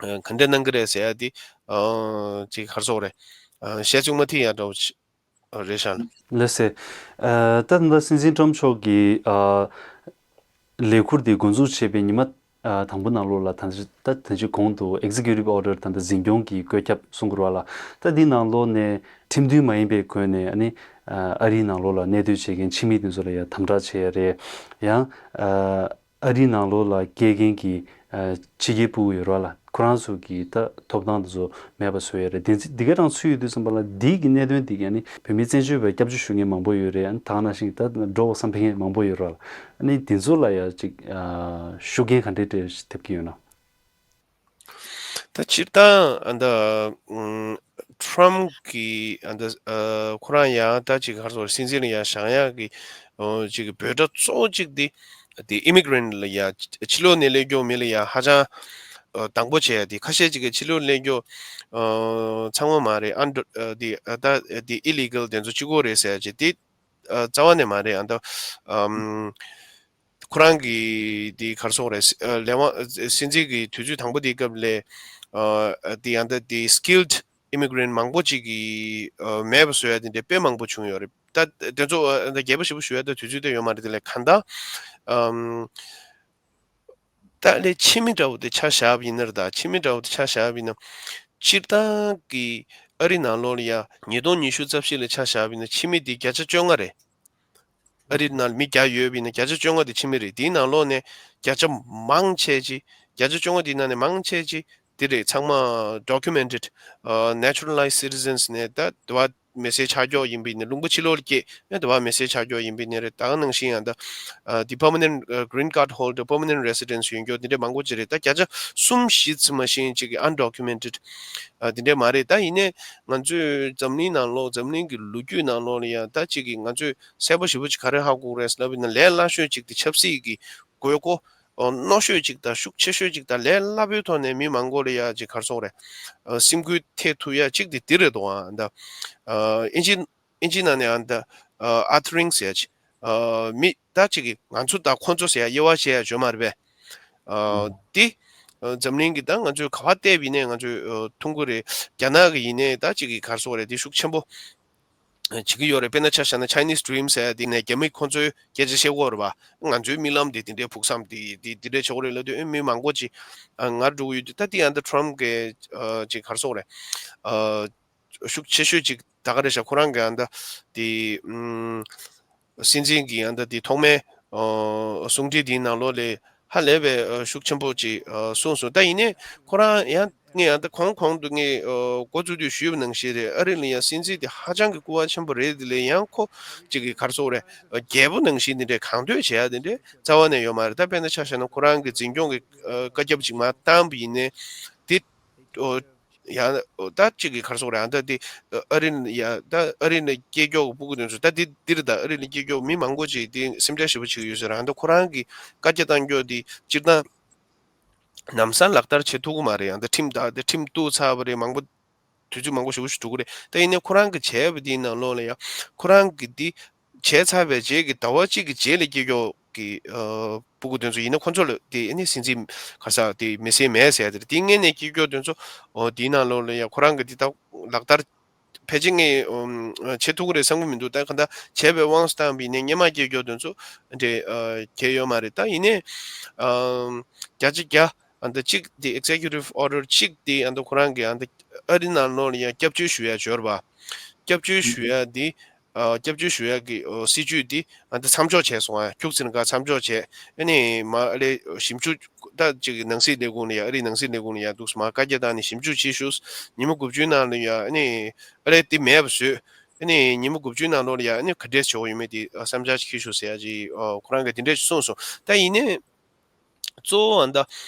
ཨ་ག་འདྲ་གནང་གི་རེད་ཟེར་ཡ་དེ་ཨ་ཅིག་ག་རེ་ཟེར་དགོས་རེད། ཨ་བཤད་ཚོད་མ་ཐིག་ཡ་འདྲ་བོ་ཅིག་རེད་ཤག་ལ། ལགས་སེ། ཨ་ད་ད་སྲིད་འཛིན་ཀྲོམ་མཆོག་གིས་ཨ་ལས་ཁུར་དེ་འགོ་འཛུགས་བྱས་པའི་ཉི་མ་ཨ་དང་པོ་ནང་ལོགས་ལ་ད་ད་ད་ཅི་གོང་དུ་Executive Order ད་ད་འཛིན་སྐྱོང་གི་བཀོད་ཁྱབ་གསུང་གི་རེད་བ་ལ། ད་འདི་ནང་ལོགས་ནས་ཁྲིམས་མཐུན་མ་ཡིན་པའི་སྒོ་ནས་ཨ་ནི་ཨ་ཨ་རིའི་ནང་ལོགས་ལ་གནས་སྡོད་བྱེད་མཁན་ཕྱི་མི་དེ་ཚོ་ལ་ཡང་དམ་དྲག་བྱས་ཡ་རེད། ཡང་ཨ་ཨ་རིའི་ནང་ལོགས་ལ་སྐྱེལ་མཁན་གྱི་ཨ་ཕྱི་རྒྱལ་ཕྲུ་གུ་ཡོད་རེད་བ་ལ། ཁོ་རང་ཚོ་གི་ད་ཐོབ་ཐང་དེ་ཚོ་མེད་པ་བཟོ་ཡ་རེད། དེ་འདི་ག་རང་ཚུད་ཡོད་དུས་ཙམ་པ་ལ་འདི་གི་གནད་དོན་འདི་ག་ནི་བོད་མི་བཙན་བྱོལ་བའི་སྐྱབས་བཅོལ་ཞུ་མཁན་མང་པོ་ཡོད་རེད། ཨ་ནི་ད་ག་ནང་བཞིན་ད་འགྲོ་བསམ་ཕེབས་མཁན་མང་པོ་ཡོད་རེད་བ་ལ། ཨ་ནི་འདི་ཚོ་ལ་ཡ་ཅིག་ཨ་ཤུགས་རྐྱེན་ག་འདྲས་སྤྲད་ཐེབས་ཀྱི་ཡོད་ན། ད་སྤྱིར་བཏང་ཨ་ད་ཨུམ་ཁྲོམ་གྱི་ཨ་ད་ཨ་ཁོ་རང་ཡང་ད་ཅིག་ག་རེ་ཟེར་སྲིད་འཛིན་ལ་ཡ་བཞེངས་ཡག་གི་ཨོ་ཅིག་འབོད་སྒྲ་གཙོ་བོ་གཅིག་དེ་དེ་immigrant ལ་ཡ་ཕྱི་ལོགས་ནས་སླེབས་མཁན་མི་ལ་ཡ་ཧ་ཅང་ཨ་དང་པོ་བྱས་ཡ་དེ། ཁ་ཤས་ཅིག་གིས་ཕྱི་ལོགས་སླེབས་མཁན་ཨ་ཚང་མ་མ་རེད། ཨ་འགྲོ་ཨ་དེ་ཨ་ད་དེ་illegal དེ་ཚོ་གཅིག་པོ་རེད་ཟེར་ཡ་ཅིག་དེ་ཨ་རྩ་བ་ནས་མ་རེད། ཨ་ད་ཨམ་ཁོ་རང་གི་དེ་ག་རེ་ཟེར་དགོས་རེད། ཨ་ལས་དབང་སྲིད་འཛིན་གྱི་དུས་ཚོད་དང་པོ་དེའི་སྐབས་ལ་ཨ་དེ་ཨ་ད་དེ་skilled ཨི་མི་གྷི་རན་མང་པོ་ཅིག་གིས་ཨ་མེད་པ་བཟོ་ཡ་དེ་འདྲ་དཔེ་མང་པོ་བྱུང་ཡོད་རེད། ད་དེ་ཚོ་ཨ་ད་རྒྱས་པོ་ཞེ་པོ་ཞུ་ཡ་ད་དུས་ཚོད་ད་ཡོད་མ་རེད། དེ་ལས་གང་ལྟར་ཨམ། ད་ལས་ཕྱི་མི་འདྲ་བོ་དེ་ཆ་བཞག་པ་ཡིན་ན་རེད། ད་ཕྱི་མི་འདྲ་བོ་དེ་ཆ་བཞག་པ་ཡིན་ན། སྤྱིར་བཏང་གི་ཨ་རི་ནང་ལོགས་ལ་ཡ་ཉིས་སྟོང་ཉི་ཤུ་རྩ་བཞི་ལ་ཆ་བཞག་པ་ཡིན་ན་ཕྱི་མི་དེ་བརྒྱ་ཆ་བཅོ་ལྔ་རེད། ཨ་རི་ནང་མི་བརྒྱ་ཡོད་པ་ཡིན་ན་བརྒྱ་ཆ་བཅོ་ལྔ་དེ་ཕྱི་མི་རེད། དེའི་ནང་ལོགས་ནས་བརྒྱ་ཆ་མང་ཆེ་ཅིག་བརྒྱ་ཆ་བཅོ་ལྔ་དེའི་ནང་ནས་མང་ཆེ་ཅིག་དེ་རེད། ཚང་མ་documented ཨ་naturalized citizens ནས་ད་དེ་བ་མི་སེར་ཆགས་རྒྱུ་ཡིན་པ་ཡིན་ན། ལུང་པ་ཕྱི་ལོགས་ལ་སྐྱེས་ཡང་དེ་བ་མི་སེར་ཆགས་རྒྱུ་ཡིན་པ་ཡིན་ན་རེད། ད་ག་ནང་བཞིན་ཡང་ད་ཨ་དེ་permanent ཨ་green card holder, permanent residents ཡོད་རྒྱུ་དེ་འདྲ་མང་པོ་ཅིག་རེད། ད་བརྒྱ་ཆ་གསུམ་བཞི་ཙམ་མ་ཤེས་ཅིག་གི་undocumented ཨ་དེ་འདྲ་མ་རེད། ད་ཡིན་ནའི་ང་ཚོའི་འཛམ་གླིང་ནང་ལོགས་འཛམ་གླིང་གི་ལོ་རྒྱུས་ནང་ལོགས་ལ་ཡང་ད་ཅིག་གི་ང་ཚོས་གསལ་པོ་ཞེ་པོ་ཅིག་ག་རེ་ཧ་གོ་རེད་ཟེར་ལབ་ཡིན་ན། ལས་སླ་ཤོས་ཅིག་དེ་ཆབ་སྲིད་ཀྱི་དགོས་མཁོ་ཨོ་རྣོ་ཤོས་ཅིག་དང་ཤུགས་ཆེ་ཤོས་ཅིག་དང་ལས་སླ་པོའི་ཐོག་ནས་མི་མང་པོ་ལ་ཡ་ཅིག་ག་རེ་ཟེར་དགོས་རེད། ཨ་སེམས་འགུལ་ཐེབས་ཐུབ་ཡ་ཅིག་དེ་དེ་རེད་འདུག་ཨ་ད་ཨ་ཨིན་ཇི་ཨིན་ཇི་ནང་ནས་ཨ་ད་ཨ་othering ཟེར་ཡ་ཅིག་ཨ་མི་ད་ཅིག་གི་ང་ཚོ་དང་ཁོ་ཚོ་ཟེར་ཡ་དབྱེ་བ་ཕྱེ་ཡ་ཡོད་མ་རེད་པས། ཨ་དེ་ཨ་འཛམ་གླིང་གི་ད་ང་ཚོས་ག་པར་བལྟས་པ་ཡིན་ནའི་ང་ཚོས་ཨ་མཐོང་གི་རེད། རྒྱ་ནག་གི་ཡིན་ནའི་ད་ཅིག་གི་ག་རེ་ཟེར་དགོས་རེད། དེ་ཤུགས་ཆེན་པོ་བྱེད་ཀྱི་ཡོད་རེད། དཔེར་ན་ཆ་བཞག་ན་Chinese Dream ཟེར་ཡ་དེ་ནས་རྒྱ་མི་ཁོ་ཚོའི་སྐད་ཆ་བཤད་ཀྱི་ཡོད་རེད་པ། ང་ཚོའི་རྨི་ལམ་དེ་དེ་འདྲའི་ཕུགས་བསམ་དེ་དེ་དེ་འདྲའི་བྱེད་ཀྱི་རེད་ལབ་དུས་ཨེ་མི་མང་པོ་ཅིག་ཨ་ངར་འགྲོ་གི་ཡོད་དུས། ད་དེ་ཨ་ད་Trump གི་ཨ་ཅིག་ག་རེ་ཟེར་དགོས་རེད། ཨ་ཤུགས་ཆེ་ཤོས་ཅིག་ད་ག་རེ་བྱ། ཁོ་རང་གི་ཨ་ད་དེ་ཨམ་སྲིད་འཛིན་གྱི་ཨ་ད་དེ་ཐོག་མའི་ཨ་གསུང་འཕྲིན་དེའི་ནང་ལོགས་ལ་ཧ་ལས་པའི་ཨ་ཤུགས་ཆེན་པོ་ཅིག་ཨ་གསུངས་སོང་། ད་ཡིན་ནའི་ཁོ་རང་ཡང་ངས་ཨ་ད་གོང་གོང་དུ་ངས་ཨ་འགོ་བཙུགས་དུས་ཞུས་པ་ནང་བཞིན་རེད། ཨ་རི་ལ་ཡང་སྲིད་འཛིན་དེ་ཧ་ཅང་གི་སྐུ་བ་ཆེན་པོ་རེད། དེ་ལས་ཡང་ཁོ་ཅིག་གི་ག་རེ་ཟེར་དགོས་རེད། ཨ་རྒྱལ་པོ་ནང་བཞིན་དེ་འདྲའི་གང་འདོད་བྱེད་ཡ་དེ་འདྲའི་རྩ་བ་ནས་ཡོད་མ་རེད། ད་དཔེར་ན་ཆ་བཞག་ན་ཁོ་རང་གི་འཛིན་སྐྱོང་གི་ཨ་བཀའ་ཁྱབ་ཅིག་མར་བཏང་པ་ཡིན་ནའི་དེ་ཨོ་ཡང་ད་ཅིག་གི་ག་རེ་ཟེར་དགོས་རེད། ཨ་ད་དེ་ཨ་རི་ལ་ཡ་ད་ཨ་རི་ལ་སྐྱེས་མགྱོགས་ཀྱི་སྤུ་གུ་དེ་ཚོ་ད་དེ་འདིར་ད་ཨ་རི་ལ་སྐྱེས་མགྱོགས་མི་མང་པོ་ཅིག་དེ་སེམས་ཁྲལ་ཞེ་པོ་བྱེད་ཀྱི་ཡོད་ཟེར། ཨ་ད་ཁོ་རང་གི་བཀའ་རྒྱ་བཏང་མགྱོགས་དེ་སྤྱིར་བཏང་ལམ་སང་ལག་བསྟར་བྱེད་ཐུབ་ཀྱི་མ་རེད། ཨ་ད་ཁྲིམས་ད་དེ་ཁྲིམས་གཏུགས་ཚར་བ་རེད། མང་པོ་དུས་ཚོད་མང་པོ་ཞེ་པོ་ཞིག་འགྲོ་གི་རེད། ད་ཡིན་ནའི་ཁོ་རང་གི་བྱས་པ་དེའི་ནང་ལོགས་ལ་ཡ་ཁོ་རང་གི་དེ་བྱས་ཚར་བའི་རྗེས་ཀྱི་ཟླ་བ་གཅིག་གི་རྗེས་ལ་སྐྱེས་མགྱོགས་ཀྱི་ཨ་སྤུ་གུ་དེ་ཚོ་ཡིན་ན་ཁོ་ཚོ་ལ་དེ་ཨ་ནི་སྲིད་འཛིན་ག་རེ་ཟེར་དེ་མི་སེར་མེད་ཟེར་ཡ་དེ་རེད། དེ་སྔོན་ནས་སྐྱེས་མགྱོགས་དེ་ཚོ་ཨོ་དེའི་ནང་ལོགས་ལ་ཡ་ཁོ་རང་གི་དེ་ད་ལག་བསྟར་ཕལ་ཆེར་ངས་ཨམ་བྱེད་ཐུབ་ཀྱི་རེད་བསམ་གྱི་མི་འདུག་ད་གང་ལྟར་བྱས་པའི་དབང་དུ་བཏང་བ་ཡིན་ནའི་སྔོན་མ་སྐྱེས་མགྱོགས་དེ་ཚོ་འདྲ་ཨ་གལ་ཡོད་མ་རེད། ད་ཡིན་ནའི་ཨམ་བརྒྱ་ཆ་བརྒྱ་ཨ་ད་གཅིག་དེ་executive order གཅིག་དེ་ཨ་ད་ཁོ་རང་གི་ཨ་ད་ཨ་རི་ནང་ལོགས་ལ་ཡ་སྐྱབས་བཅོལ་ཞུ་ཡ་འབྱོར་བ། སྐྱབས་བཅོལ་ཞུ་ཡ་དེ་ཨ་སྐྱབས་བཅོལ་ཞུ་ཡ་གི་ཨོ་སྲིད་ཇུས་དེ་ཨ་ད་མཚམས་འཇོག་བྱས་སོང་། ཨ་ཁྱུག་ཙམ་ཁ་མཚམས་འཇོག་བྱས། ཨ་ནི་མ་ཨ་ལས་ཞིབ་འཇུག་ད་ཅིག་ནང་སྲིད་ལས་ཁུངས་ལ་ཡ་ཨ་རིའི་ནང་སྲིད་ལས་ཁུངས་ལ་ཡ་འདུག་སེ་མ་བཀའ་རྒྱ་བཏང་ནས་ཞིབ་འཇུག་བྱེད་ཤོག་ཉི་མ་དགུ་བཅུའི་ནང་ལ་ཡ་ཨ་ནི་ཨ་ལས་དེ་མེད་པ་བཟོས། ཨ་ནི་ཉི་མ་དགུ་བཅུའི་ནང་ལོགས་ལ་ཡ་ཨ་ནི་ག་འདྲས་བྱེད་དགོས་ཡོད་མེད་དེ་བསམ་འཆར་ཅིག་འཁྱེར་ཤོག་ཟེར་ཡ་ཅིག་ཨོ་ཁོ་རང་གིས་དེ་འདྲས་ཅིག་གསུངས་སོང་། ད་ཡིན་ནའི་གཙོ་བོ་ཨ་ད་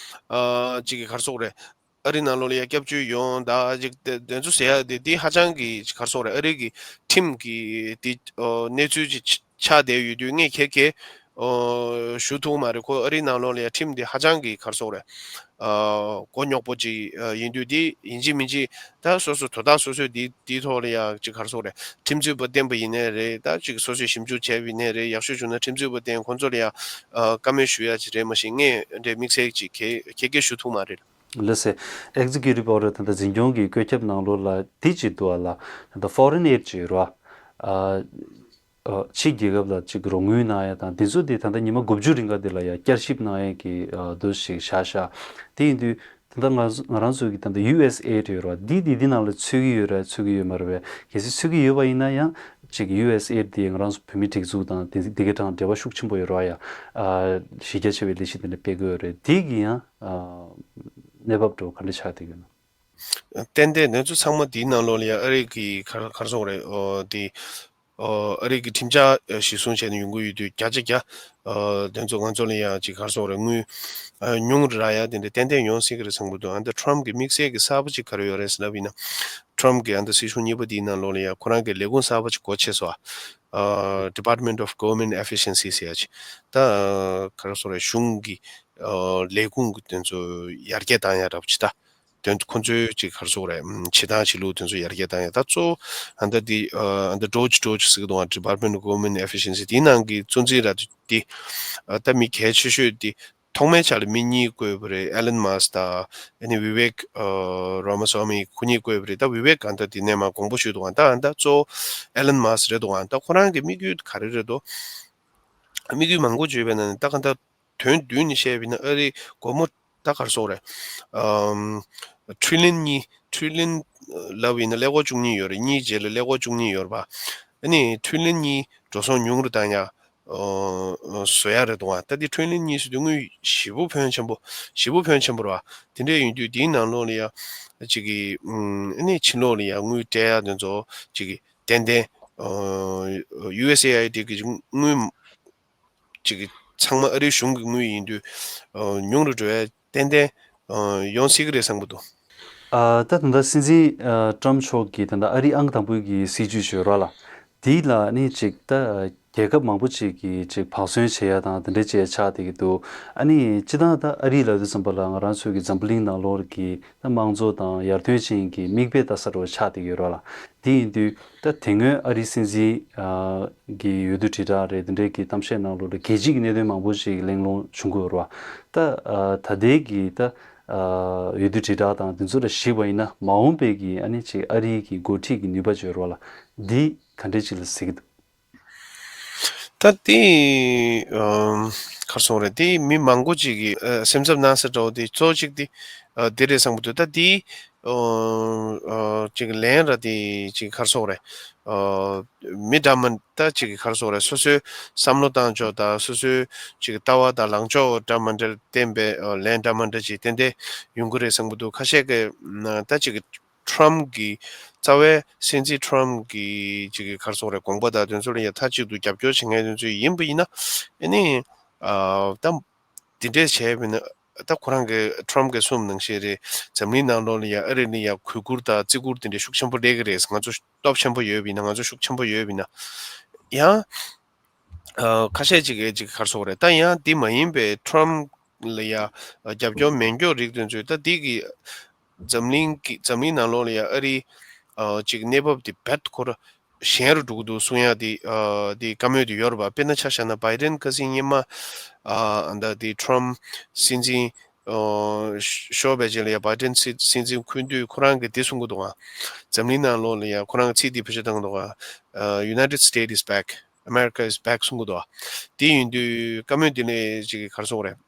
ཨ་ཅིག་གི་ག་རེ་ཟེར་དགོས་རེད། ཨ་རི་ནང་ལོགས་ལ་ཡ་སྐྱབས་བཅོལ་ཡོང་ད་ཅིག་དེ་དེ་ཚོ་ཟེར་ཡ་དེ་དེ་ཧ་ཅང་གི་ག་རེ་ཟེར་དགོས་རེད། ཨ་རི་གི་ཁྲིམས་ཀྱི་དེ་ཨོ་གནས་ཚུལ་ཅིག་ཆགས་བསྡད་ཡོད་དུས་ངས་ཁྱེད་ཀྱིས་ཨོ་ཞུ་ཐུབ་མ་རེད། ཁོ་ཨ་རི་ནང་ལོགས་ལ་ཡ་ཁྲིམས་དེ་ཧ་ཅང་གི་ག་རེ་ཟེར་དགོས་རེད། ཨ་མགོ་རྙོག་པོ་ཅིག་ཨ་ཡིན་དུས་དེ་ཡིན་གཅིག་མིན་གཅིག་ད་སོ་སོ་དོ་བདག་སོ་སོས་དེ་དེའི་ཐོག་ལ་ཡ་ཅིག་ག་རེ་ཟེར་དགོས་རེད། ཁྲིམས་རྩོད་པ་བསྟེན་པ་ཡིན་ནའི་རེད། ད་ཅིག་སོ་སོས་ཞིབ་འཇུག་བྱས་པ་ཡིན་ནའི་རེད། ཡག་ཤོས་བྱུང་ན་ཁྲིམས་རྩོད་པ་བསྟེན། ཁོང་ཚོ་ལ་ཡ་ཨ་བཀའ་མོལ་ཞུ་ཡ་ཅིག་རེད། མ་གཞི་ངས་འདྲའི་དམིགས་བསལ་ཅིག་ག་ག་ག་ཞུ་ཐུབ་མ་རེད། ལགས་སེ། Executive Order ད་ལྟ་འཛིན་སྐྱོང་གི་བཀོད་ཁྱབ་ནང་ལོགས་ལ་དེ་ཅིག་འདུག་ཨ་ལ། ད་ལྟ་Foreign Aid ཅིག་ཡོད་རེད་བ། ཨ་ཨ་ཕྱིའི་རྒྱལ་ཁབ་ལ་ཅིག་རོགས་དངུལ་གནང་ཡ་དང་དེ་ཚོ་དེ་ད་ལྟ་ཉི་མ་དགུ་བཅུ་རིང་ག་དེ་ལ་ཡ་བསྐྱར་ཞིབ་གནང་ཡ་གི་ཨ་འདུ་ཞིག་བཞག་བཞག་དེ་ཡིན་དུས་ད་ལྟ་ང་ང་རང་ཚོ་གི་ད་ལྟ་ཡུ་ཨེས་ཨེ་ཌི་ཡོད་རེད་བ། འདི་འདི་འདི་ནང་ལ་ཚུད་ཀྱི་ཡོད་རེད་ཚུད་ཀྱི་ཡོད་མ་རེད་བས། གལ་སྲིད་ཚུད་ཀྱི་ཡོད་པ་ཡིན་ན་ཡང་ཅིག་ཡུ་ཨེས་ཨེ་ཌི་དེ་ང་རང་ཚོ་བོད་མིའི་སྒྲིག་འཛུགས་དང་དེ་དེ་གའི་དང་འབྲེལ་བ་ཤུགས་ཆེན་པོ་ཡོད་རེད་བ། ཡ་ཨ་གཞི་རྒྱ་ཆེ་བའི་ལས་གཞི་དེ་འདྲ་སྤེལ་གྱི་ཡོད་རེད། དེ་གི་ཡང་ཨ་གནས་བབ་འདྲ་བོ་ག་འདྲ་ཆགས་བསྡད་ཀྱི་ཡོད་ན། ཏན་ཏན་དེ་ཚོ་ཚང་མ་དེའི་ནང་ལོགས་ལ་ཡང་ཨ་རི་གི་ག་རེ་ག་རེ་ཟེར་དགོས་རེད། ཨོ་དེ་ཨོ་ཨ་རི་གི་ཁྲིམས་འཆར་གཞིར་བཟུང་བྱས་ནས་ཡོང་གི་ཡོད་དུས་བརྒྱ་ཆ་བརྒྱ་ཨོ་དེ་ཚོ་ང་ཚོ་ལ་ཡང་ཅིག་ག་རེ་ཟེར་དགོས་རེད། དངུལ་ཨ་ཉུང་རུ་རག་ཡ་དེ་འདྲ་ཏན་ཏན་ཡོང་སྲིད་ཀྱི་རེད་བསམ་གྱི་འདུག་ཨ་ད་ཊམ་གི་དམིགས་བསལ་གྱི་གསར་པ་ཅིག་ག་རེ་ཡོད་རེད་ཟེར་ལབ་ཡིན་ན། ཊམ་གི་ཨ་ད་སྲིད་གཞུང་གཉིས་པ་དེའི་ནང་ལོགས་ལ་ཡང་ཁོ་རང་གི་ལས་ཁུངས་གསར་པ་ཅིག་སྒོ་ཕྱེ་སོང་། ཨ་Department of Government Efficiency ཟེར་ཡ་ཅིག་ད་ཨ་ག་རེ་ཟེར་དགོས་རེད། གཞུང་གི་ཨ་ལས་ཁུངས་ཀྱི་དེ་ཚོ་ཡར་རྒྱས་བཏང་ཡ་འདྲ་པོ་ཅིག་ད། དོན་ཁོ་ཚོའི་ཅིག་ག་རེ་ཟེར་དགོས་རེད། ཨམ་བྱེད་སྟངས་བྱེད་ལུགས་དེ་ཚོ་ཡར་རྒྱས་བཏང་ཡ། ད་གཙོ་བོ་ཨ་ད་འདི་ཨ་ད་ཌོཇ་ཌོཇ་ཟེར་གི་འདུག་ཨ། Department of Government Efficiency དེའི་ནང་གི་གཙོ་འཛིན་ར་དེ་ཨ་ད་མི་གལ་ཆེ་ཤོས་དེ་ ཐོག་མའི་ཆ་ལ་མི་གཉིས་བསྐོས་པ་རེད། ཨེ་ལན་མཱ་སི་དང་ཨ་ནི་ཝི་ཝེག་ཨ་ར་མ་སྭ་མི། ཁོ་གཉིས་བསྐོས་པ་རེད། ད་ཝི་ཝེག་ག་ད་དེ་ནས་མར་དགོངས་པ་ཞུས་འདུག་ག་ད་ཨ་ད་གཙོ་བོ་ཨེ་ལན་མཱ་སི་རེད་འདུག་ག་ད་ཁོ་རང་གི་དམིགས་ཡུལ་ག་རེ་རེད་འདུག་དམིགས་ཡུལ་མང་པོ་བརྗོད་པའི་ནང་ནས་ད་ག་ད་དོན་བསྡུས་ནས་བཤད་པ་ཡིན་ན་ཨ་རི་སྒོར་མོ་ད་ག་རེ་ཟེར་དགོས་རེད། ཨམ། ཁྲི་ལིན་གཉིས། ཁྲི་ལིན་ལབ་ཡིན་ན་ཀླད་ཀོར་བཅུ་གཉིས་ཡོད་རེད། གཉིས་རྗེས་ལ་ཀླད་ཀོར་བཅུ་གཉིས་ཡོད་རེད་པ། ཨ་ནི་ཁྲི་ལིན་གཉིས་འགྲོ་སོང་ཉུང་རུ་བཏང་ཡ། ཨོ། བཟོ་ཡ་རེད་འདུག་ག་ད་འདི་ཁྲི་ལིན་གཉིས་ཟེར་དུས་དངུལ་ཞེ་པོ་ཕོན་ཆེན་པོ། ཞེ་པོ་ཕོན་ཆེན་པོ་རེད་པ། དེ་འདྲ་ཡིན་དུས་དེའི་ནང་ལོགས་ལ་ཡ་ཅིག་གི་ཨམ། ཨ་ནི་ཕྱི་ལོགས་ལ་ཡ་དངུལ་སྤྲད་ཡ་དེ་ཚོ་ཅིག་གི་ཏན་ཏན་ཨོ། ཡུ་ཨེས་ཨེ་ཨའི་ཌི་གི་དངུལ་ཅིག་གི་ཚང་མ་ཨ་རིའི་གཞུང་གི་དངུལ་ཡིན་དུས་ཨོ། ཉུང་རུ་འགྲོ་ཡ་ཏན་ཏན་ཨོ། ཡོང་སྲིད་ཀྱི་རེད་བསམ་གྱི་འདུག་ཨ། ད་ད་ལྟ་སྲིད་འཛིན་ཨ། ཏྲམ་མཆོག་གི་ད་ལྟ་ཨ་རིའི་ཨང་དང་པོའི་གི་སྲིད་ཇུས་ཅིག་ཡོད་རེད་པ། དེ་ལ་ནི་ཅིག་ད་རྒྱལ་ཁབ་མང་པོ་ཅིག་གིས་ཅིག་བག་ཟོན་བྱེད་ཡ་དང་དེ་འདྲ་བྱས་ཆགས་བསྡད་ཀྱི་འདུག་ཨ་ནི་སྤྱིར་བཏང་ད་ཨ་རི་ལབ་དུས་ཙམ་པ་ལ་ང་རང་ཚོའི་གི་འཛམ་བུ་གླིང་ནང་ལོགས་ཀྱི་ད་དམངས་གཙོ་དང་ཡར་ཐོན་ཅན་གྱི་མིག་དཔེ་ལྟ་ས་རུ་ཆགས་བསྡད་ཀྱི་ཡོད་རེད་པ། དེ་ཡིན་དུས་ད་དེ་སྔོན་ཨ་རིའི་སྲིད་འཛིན་ཨ། གི་འོས་བསྡུ་དྲིལ་བསྒྲགས་རེད། དེ་འདྲའི་གི་གཏམ་བཤད་ནང་ལོགས་ལ་རྒྱལ་སྤྱིའི་གི་གནད་དོན་མང་པོ་ཞིག་གླེང་སློང་བྱུང་གི་ཡོད་རེད་པ། ད་ཨ། ད་ལྟའི་གི་ད་ཨ། འོས་བསྡུ་དྲིལ་བསྒྲགས་དང་དེ་ཚོ་ལ་གཞིགས་པ་ཡིན་ན་མ་འོངས་པའི་གི་ཨ་ནི་ཅིག་ཨ་རིའི་གི་འགོ་ཁྲིད་ཀྱི་ནུས་པ་ཅིག་ཡོད་རེད་པ། འདི་ག་འདྲས་ཅིག་ལ་གཟིགས་ཀྱི་འདུག་ད་དེ་ཨམ། ག་རེ་ཟེར་དགོས་རེད། དེ་མི་མང་པོ་ཅིག་གིས་ཨ། སེམས་འཚབ་གནང་ས་འདྲ་བོ་དེ་གཙོ་བོ་གཅིག་དེ་ཨ། དེ་རེད་བསམ་གྱི་འདུག་ད་དེ་ཨོ། ཨོ། ཅིག་ལན་ར་དེ་ཅིག་ག་རེ་ཟེར་དགོས་རེད། ཨོ། མི་འདྲ་མི་འདྲ་ཅིག་ག་རེ་ཟེར་དགོས་རེད། སོ་སོའི་བསམ་བློ་བཏང་ཕྱོགས་དང་སོ་སོའི་ཅིག་ལྟ་བ་དང་ལངས་ཕྱོགས་འདྲ་མི་འདྲ་བསྟན་པའི་ཨོ། ལན་འདྲ་མི་འདྲ་ཅིག་ཏན་ཏན་ཡོང་གི་རེད་བསམ་གྱི་འདུག་ཁ་ཤས་ཀྱིས་ད་ཅིག་ཊམ་གྱི་རྩ་བའི་སྲིད་འཛིན་ཊམ་གྱི་ཅིག་ག་རེ་ཟེར་དགོས་རེད། དགོངས་པ་དང་དེ་ཚོ་ལ་ཡང་མཐའ་གཅིག་ཏུ་རྒྱབ་སྐྱོར་བྱེད་མཁན་དེ་ཚོ་ཡིན་པ་ཡིན་ན་ཨ་ནི་ཨ། ད་འདི་འདྲས་བྱས་པ་ཡིན་ན་ད་ཁོ་རང་གི་ཊམ་གྱིས་གསུངས་ནང་བཞིན་རེད། འཛམ་གླིང་ནང་ལོགས་ལ་ཡང་ཨ་རི་ལ་ཡང་གུས་བཀུར་དང་བརྩི་བཀུར་དེ་འདྲས་ཤུགས་ཆེན་པོ་སླེབས་ཀྱི་རེད། ང་ཚོ་སྟོབས་ཆེན་པོ་ཡོད་པ་ཡིན་ན། ང་ཚོ་ཤུགས་ཆེན་པོ་ཡོད་པ་ཡིན་ན། ཡང་ཨ། ཁ་ཤས་ཅིག་གིས་ཅིག་ག་རེ་ཟེར་དགོས་རེད། ད་ཡང་འདི་མ་ཡིན་པའི་ཊམ་ལ་ཡང་རྒྱབ་སྐྱོར་མེད་མཁན་རིགས་དེ་ཚོས་ད་འདི་གི་འཛམ་གླིང་གི་འཛམ་གླིང་ནང་ལོགས་ལ་ཡང་ཨ་རིའི་ཨ། ཅིག་གནས་བབ་དེ་རྦད་ཁོ་རང་ཞན་རུ་འགྲོ་གི་འདུག་གསུང་ཡ་དེ་ཨ། དེ་བཀའ་མོལ་དེ་ཡོད་རེད་པ། དཔེར་ན་ཆ་བཞག་ན་བྷའི་ཌེན་ཁ་སང་སྔོན་མ་ཨ། ད་དེ་ཊམ་སྲིད་འཛིན་ཨ། ཤོར་བའི་རྗེས་ལ་ཡང་བྷའི་ཌེན་སྲིད་སྲིད་འཛིན་འཁོད་དུས་ཁོ་རང་གིས་དེ་གསུང་གི་འདུག་ག་འཛམ་གླིང་ནང་ལོགས་ལ་ཡང་ཁོ་རང་གིས་ཚིག་དེ་བེད་སྤྱོད་བཏང་གི་འདུག་ག་ཨ། United States is back, America is back གསུང་གི་འདུག་ག་དེ་ཡིན་དུས་བཀའ་མོལ་དེ་ལས་ཅིག་ག་རེ་ཟེར་དགོས་རེད།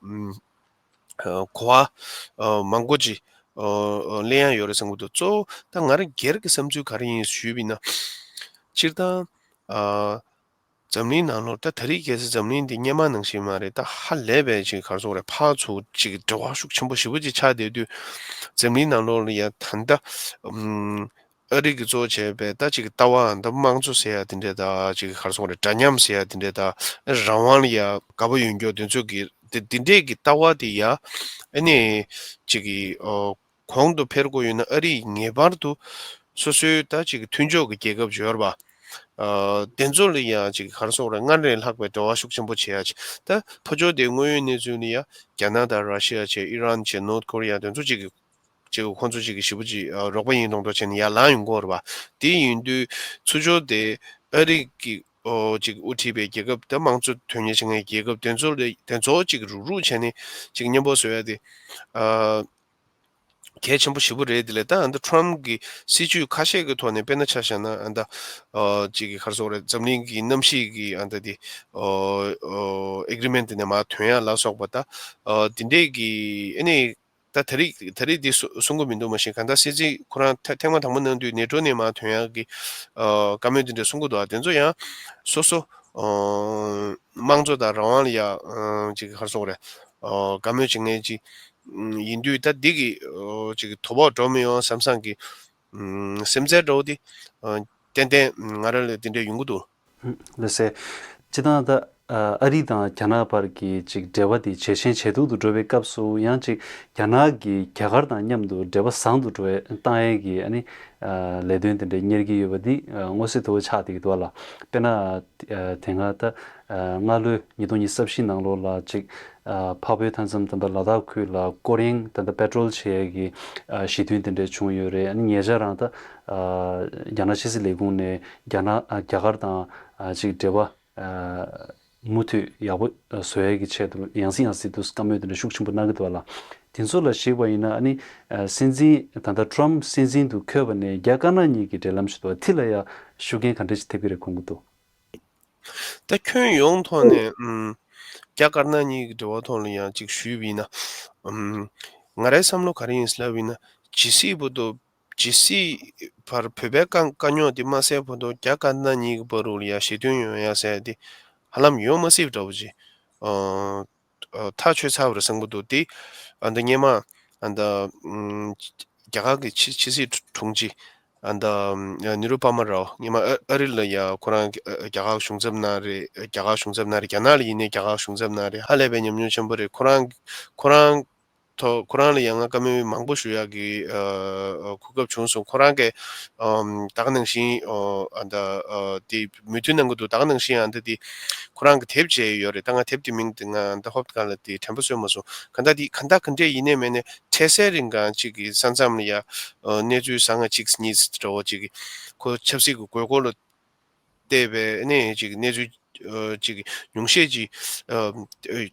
ཨ། གོ་བ་ཨ། མང་པོ་ཅིག་ཨ། ཨ། ལེན་ཡ་ཡོད་རེད་བསམ་གྱི་འདུག་གཙོ་བོ་ད་ང་རང་སྒེར་གྱི་བསམ་ཚུལ་ག་རེ་ཡིན་ཞུས་པ་ཡིན་ན། སྤྱིར་བཏང་ཨ། འཛམ་གླིང་ནང་ལོགས་ད་ད་རེས་གལ་སྲིད་འཛམ་གླིང་འདི་སྔོན་མ་ནང་བཞིན་མ་རེད། ད་ཧ་ལས་པའི་ཅིག་ག་རེ་ཟེར་དགོས་རེད། ཕར་ཚུར་ཅིག་འབྲེལ་བ་ཤུགས་ཆེན་པོ་ཞེ་པོ་ཅིག་ཆགས་བསྡད་དུས་འཛམ་གླིང་ནང་ལོགས་ལ་ཡ་ད་ལྟ་ཨམ། ཨ་རི་གིས་གཙོ་བྱས་པའི་ད་ཅིག་ལྟ་བའམ་ད་དམངས་གཙོ་ཟེར་ཡ་དེ་འདྲས་དང་ཅིག་ག་རེ་ཟེར་དགོས་རེད། འདྲ་མཉམ་ཟེར་ཡ་དེ་འདྲས་དང་རང་དབང་ལ་ཡ་དགའ་པོ་ཡོད་མཁན་དེ་ཚོ་གི་དེ་དེ་འདྲས་ཀྱི་ལྟ་བ་དེ་ཡ་ཨ་ནི་ཅིག་གི་ཨོ། གོང་དུ་འཕེལ་དགོས་ཡོད་ན་ཨ་རིས་ངེས་པར་དུ་སོ་སོའི་ད་ཅིག་མཐུན་ཕྱོགས་ཀྱི་རྒྱལ་ཁབ་ཅིག་ཡོད་རེད་པ། ཨ། དེ་ཚོ་ལ་ཡང་ཅིག་ག་རེ་ཟེར་དགོས་རེད། སྔར་ལས་ལྷག་པའི་འབྲེལ་བ་ཤུགས་ཆེན་པོ་བྱེད་ཡ་ཅིག་ད་ཕར་ཕྱོགས་དེ་དངོས་ཡོད་གནས་ཚུལ་ནི་ཡ་རྒྱ་ནག་དང་ར་ཤི་ཡ་བྱས། ཨི་རན་བྱས། ནོར་ཐི་ཀོ་རི་ཡ། དེ་ཚོ་ཅིག་གི་ཅིག་ཁོང་ཚོ་ཅིག་གི་ཞེ་པོ་ཅིག་ཨ། རོགས་པ་ཡིན་མདོག་མདོག་བྱས་ནས་ཡར་ལངས་ཡོང་གི་ཡོད་རེད་པ། དེ་ཡིན་དུས་ཚུར་ཕྱོགས་དེ་ཨ་རི་གི་ཨོ། ཅིག་དབུ་ཁྲིད་པའི་རྒྱལ་ཁབ་དང་དམངས་གཙོ་དོན་གཉེར་བྱེད་མཁན་རྒྱལ་ཁབ་དེ་ཚོ་ལ་དེ་ཚོ་ཅིག་རུག་རུག་བྱས་ནས་ཅིག་མཉམ་པོ་བཟོ་ཡ་དེ་ཨ། གལ་ཆེན་པོ་ཞེ་པོ་རེད། དེ་ལས་ད་ཨ་ནི་ཊམ་གྱི་སྲིད་ཇུས་ཁ་ཤས་ཀྱི་ཐོག་ནས་དཔེར་ན་ཆ་བཞག་ན་ཨ་ད་ཨ་ཅིག་གི་ག་རེ་ཟེར་དགོས་རེད། འཛམ་གླིང་གི་གནམ་གཤིས་ཀྱི་ཨ་ད་དེ་ཨ་ཨ་ཨེ་གྷི་རི་མེན་ཊི་དེ་ནས་མར་ཐོན་ཡ་ལ་སོགས་པ་ད་ཨ་དེ་འདྲས་ཀྱི་ཨ་ནི་ད་ད་རེས་ད་རེས་འདི་གསུ་གསུང་གི་མི་འདུག་མ་གཞི་གང་ལྟར་སྲིད་འཛིན་ཁོ་རང་ཐེ་ཐེངས་མ་དང་པོ་གནང་དུས་ནེ་ཊོ་ནས་མར་ཐོན་ཡ་གི་ཨ་བཀའ་མོལ་དེ་འདྲས་གསུང་གི་འདུག་ཨ་དེ་ཚོ་ཡང་སོ་སོ་ཨ་དམངས་གཙོ་དང་རང་དབང་ལ་ཡ་ཨ་ཅིག་ག་རེ་ཟེར་དགོས་རེད། ཨ་བཀའ་མོལ་བྱེད་མཁན་ཅིག་ཡིན་དུས་ད་འདི་གི་ཨོ་ཅིག་དོ་ཕོག་འགྲོ་མི་ཡོང་བསམ་བསམ་གི་ཨམ་སེམས་ཚེར་འདྲ་བོ་དེ་ཨ་ཏན་ཏན་ང་རང་ལ་དེ་འདྲ་ཡོང་གི་འདུག་ལགས་སེ། སྤྱིར་བཏང་ད་ཨ་ཨ་རི་དང་རྒྱ་ནག་བར་གྱི་ཅིག་འབྲེལ་བ་དེ་ཇེ་ཞན་ཇེ་སྡུག་ཏུ་འགྲོ་བའི་སྐབས་སུ་ཡང་ཅིག་རྒྱ་ནག་གིས་རྒྱ་གར་དང་མཉམ་དུ་འབྲེལ་བ་བཟང་དུ་འགྲོ་བའི་བཏང་ཡས་ཀྱི་ཨ་ནི་ཨ་ལས་དོན་དེ་འདྲ་གཉེར་གྱི་ཡོད་པ་འདི་ཨ་མངོན་གསལ་དོད་པོ་ཆགས་བསྡད་ཀྱི་འདུག་ལ། དཔེར་ན་ཨ་དེ་སྔ་ད་ཨ་སྔ་ལོའི་ཉིས་སྟོང་ཉི་ཤུ་རྩ་བཞི་ནང་ལོགས་ལ་ཅིག་ཨ་འཕགས་བོད་མཐའ་མཚམས་ད་ལྟ་ལ་དྭགས་ཁུལ་ལ་སྐོར་གཡེང་ད་ལྟ་པེ་ཊོལ་བྱེད་ཡས་ཀྱི་ཨ་ཞི་མཐུན་དེ་འདྲ་བྱུང་ཡོད་རེད། ཨ་ནི་ཉེ་ཆར་རང་ད་ཨ་རྒྱ་ནག་ཕྱི་སྲིད་ལས་ཁུངས་ནས་རྒྱ་ནག་ཨ་རྒྱ་གར་དང་ཨ་ཅིག་འབྲེལ་བ་ཨ་ མུ་མཐུད་ཡག་པོ་བཟོ་ཡས་ཀྱི་ཆེད་དུ་ཡང་སེ་ཡང་སེ་དུ་བཀའ་མོལ་དེ་འདྲ་ཤུགས་ཆེན་པོ་གནང་གི་འདུག་བ་ལ། དེ་ཚོ་ལ་གཞིགས་པ་ཡིན་ན་ཨ་ནི་སྲིད་འཛིན་ད་ལྟ་ཊམ་སྲིད་འཛིན་དུ་འཁོད་པ་ནས་རྒྱ་དཀར་ནག་གཉིས་ཀྱི་འབྲེལ་ལམ་ཞིག་འདུག་བ། དེ་ལ་ཡང་ཤུགས་རྐྱེན་ག་འདྲ་ཞིག་ཐེབས་ཀྱི་རེད་མཁོ་གི་འདུག་ད་ཁྱོན་ཡོངས་ཐོག་ནས་ཨམ། རྒྱ་དཀར་ནག་གཉིས་ཀྱི་འབྲེལ་བ་ཐོག་ལ་ཡང་ཅིག་ཞུས་པ་ཡིན་ན། ཨམ། ང་རའི་བསམ་བློ་ག་རེ་ཡིན་ཟེར་ལབ་ཡིན་ན། ཇི་སྲིད་བར་དུ། ཇི་སྲིད་བར་བོད་པའི་དཀའ་དཀའ་རྙོག་འདི་མ་སེལ་བར་དུ་རྒྱ་དཀར་ནག་གཉིས་ཀྱི་བར་དུ་ལ་ཡང་ཞི་མཐུན་ཡོང་ཡ་ཟེར་ཡ་འདི་ཧ་ལམ་ཡོང་མ་སྲིད་པ་འདྲ་བོ་ཅིག་ཨ། ཨ། ཐག་ཆོད་ཚར་བ་རེད་བསམ་གྱི་འདུག་དེ་ཨ་ད་སྔོན་མ་ཨ་ད་ཨམ། རྒྱ་གར་གྱི་ཕྱི་ཕྱི་སྲིད་དྲུང་ཆེ་ཨ་ད་ཨམ། ནེ་རུ་པ་མ་རའོ། སྔོན་མ་ཨ་ཨ་རི་ལ་ཡ་ཁོ་རང་རྒྱ་གར་གཞུང་ཚབ་གནང་རེད། རྒྱ་གར་གཞུང་ཚབ་གནང་རེད། རྒྱ་ནག་ལ་ཡིན་ནའི་རྒྱ་གར་གཞུང་ཚབ་གནང་རེད། ཧ་ལས་པའི་ཉམས་མྱོང་ཆེན་པོ་རེད། ཁོ་རང་ཁོ་རང་ཐོག་ཁོ་རང་ལ་ཡང་ང་བཀའ་མོལ་མང་པོ་ཞུ་ཡག་གི་ཨ་གོ་སྐབས་བྱུང་སོང་། ཁོ་རང་གིས་ཨམ། ད་ག་ནང་བཞིན་ཨ་ད་ཨ་དེ་མོས་མཐུན་གནང་གི་འདུག་ད་ག་ནང་བཞིན་ཨ་ད་དེ་ཁོ་རང་གིས་དེབ་མཇལ་ཡོད་རེད། ད་ང་དེབ་དེ་མིང་དེ་ང་ད་ཧོབ་གང་ལ་དེ་དྲན་པ་གསོས་མ་སོང་། གང་ལྟར་དེ་གང་ལྟར་ག་འདྲས་ཡིན་ནའི་མིན་ནའི་འཕྲལ་སེལ་རིང་གང་ཅིག་གི་ས་མཚམས་ལ་ཡ་ཨ་གནས་ཚུལ་བཟང་ང་གཅིག་གཉིས་འདྲ་བོ་ཅིག་གི་ཁོ་ཆབ་སྲིད་ཀྱི་དགོས་མཁོ་ལ་བལྟས་པའི་ནས་ཅིག་གནས་ཚུལ་ཨ་ཅིག་ཉུང་ཤས་ཅིག་ཨ་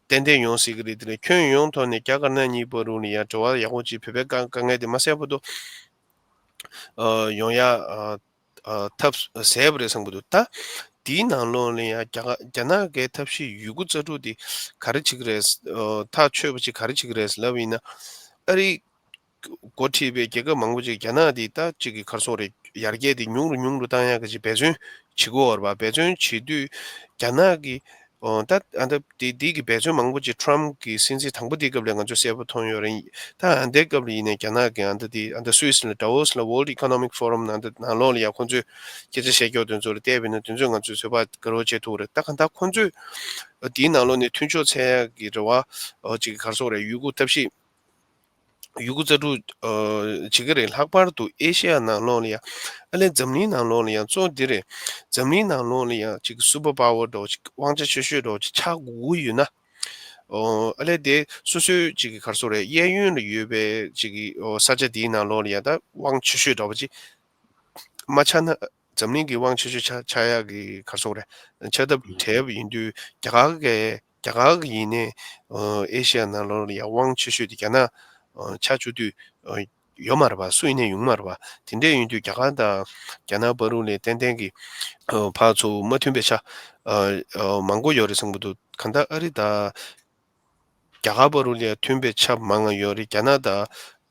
ཏན་ཏན་ཡོང་སྲིད་ཀྱི་རེད། དེ་ལས་ཁྱོན་ཡོངས་ཐོག་ནས་རྒྱ་དཀར་ནག་གཉིས་བར་དུ་ལ་ཡང་འབྲེལ་བ་ཡག་པོ་ཅིག་བོད་པའི་དཀའ་དཀའ་ངལ་དེ་མ་སེལ་བར་དུ་ཨ་ཡོང་ཡ་ཨ་ཨ་ཐབས་ཟད་པ་རེད་བསམ་གྱི་འདུག་ད་དེའི་ནང་ལོགས་ལ་ཡང་རྒྱ་གར་རྒྱ་ནག་གི་ཐབས་ཤེས་ཡོད་རྒུ་རྩལ་སྤྲུགས་དེ་ག་རེ་བྱེད་ཀྱི་རེད། ཨ་ཐག་ཆོད་པ་ཅིག་ག་རེ་བྱེད་ཀྱི་རེད་ལབ་ཡིན་ན། ཨ་རི་འགོ་ཁྲིད་པའི་རྒྱལ་ཁབ་མང་པོ་ཅིག་རྒྱ་ནག་འདི་ད་ཅིག་གི་ག་རེ་ཟེར་དགོས་རེད། ཡར་རྒྱས་འདི་ཉུང་རུ་ཉུང་རུ་བཏང་ཡག་གི་ཅིག་འབད་བརྩོན་བྱེད་ཀྱི་ཡོད་རེད་པ། འབད་བརྩོན་བྱེད་དུས་རྒྱ་ནག་གི་ཨོ་ད་ཨ་ད་འདི་འདི་གི་འབད་བརྩོན་མང་པོ་ཅིག་ཊམ་གི་སྲིད་འཛིན་དང་པོ་དེའི་སྐབས་ལ་ང་ཚོས་གསལ་པོ་མཐོང་ཡོད་རེད། ད་ཨ་འདའི་སྐབས་ལ་ཡིན་ནའི་རྒྱ་ནག་གི་ཨ་ད་འདི་ཨ་ད་སུད་སི་ལ་ཌ་ཝོ་སི་ལ་World Economic Forum་ནང་ད་ནང་ལོགས་ལ་ཡང་ཁོང་ཚོས་སྐད་ཆ་བཤད་ཀྱོག་དེ་ཚོ་ལ་བལྟས་པས་ན་དེ་ཚོས་ང་ཚོས་ཚོད་དཔག་དགའ་རབ་བྱེད་ཐུབ་རེད། ད་གང་ལྟར་ཁོང་ཚོས་ཨ་དེའི་ནང་ལོགས་ནས་མཐུན་ཕྱོགས་འཚོལ་ཡག་གི་རེ་བ་ཨ་ཅིག་ག་རེ་ཟེར་དགོས་རེད། ཡོད་རྒུ་ཐབས་ཤེས་ཡོད་རྒུ་རྩལ་སྤྲུགས་ཨ་བྱེད་ཀྱི་རེད། ལྷག་པར་དུ་ཨེ་ཤེ་ཡ་ནང་ལོགས་ལ་ཡང་ཨ་ལས་འཛམ་གླིང་ནང་ལོགས་ལ་ཡང་གཙོ་བོ་འདི་རེད། འཛམ་གླིང་ནང་ལོགས་ལ་ཡང་ཅིག་སུ་པར་པ་ཝར་འདྲ་བོ་ཅིག་དབང་ཆ་ཆེ་ཤོས་འདྲ་བོ་ཅིག་ཆགས་དགོས་ཀྱི་ཡོད་ན། ཨོ་ཨ་ལས་དེ་སོ་སོའི་ཅིག་གི་ག་རེ་ཟེར་དགོས་རེད། གཡས་གཡོན་ལ་ཡོད་པའི་ཅིག་གི་ཨོ་ས་ཆ་དེའི་ནང་ལོགས་ལ་ཡང་ད་དབང་ཆེ་ཤོས་འདྲ་བོ་ཅིག་མ་ཆགས་ན། འཛམ་གླིང་གི་དབང་ཆེ་ཤོས་ཆགས་ཆགས་ཡག་གི་ག་རེ་ཟེར་དགོས་རེད། ཆགས་ཐབས་བྲལ་བ་ཡིན་དུས་རྒྱ་གར་གི་རྒྱ་གར་གི་ཡིན་ནའི་ཨ་ཨེ་ཤི་ཡ་ནང་ལོགས་ལ་ཡང་དབང་ཆེ་ཤོས་དེ་རྒྱ་ནག་ཨ་ཆགས་བཅུག་དུས་ཨ་ཡོད་མ་རེད་པ། སུ་ཡིན་ནའི་ཡོང་མ་རེད་པ། དེ་འདྲས་ཡིན་དུས་རྒྱ་གར་དང་རྒྱ་ནག་བར་དུ་ལ་ཏན་ཏན་གྱི་ཨ་ཕར་ཚུར་མ་མཐུན་པའི་ཆ་ཨ་ཨ་མང་པོ་ཡོད་རེད་བསམ་གྱི་འདུག་གང་ལྟར་ཨ་རི་དང་རྒྱ་གར་བར་དུ་ལ་མཐུན་པའི་ཆ་མང་ང་ཡོད་རེད། རྒྱ་ནག་དང་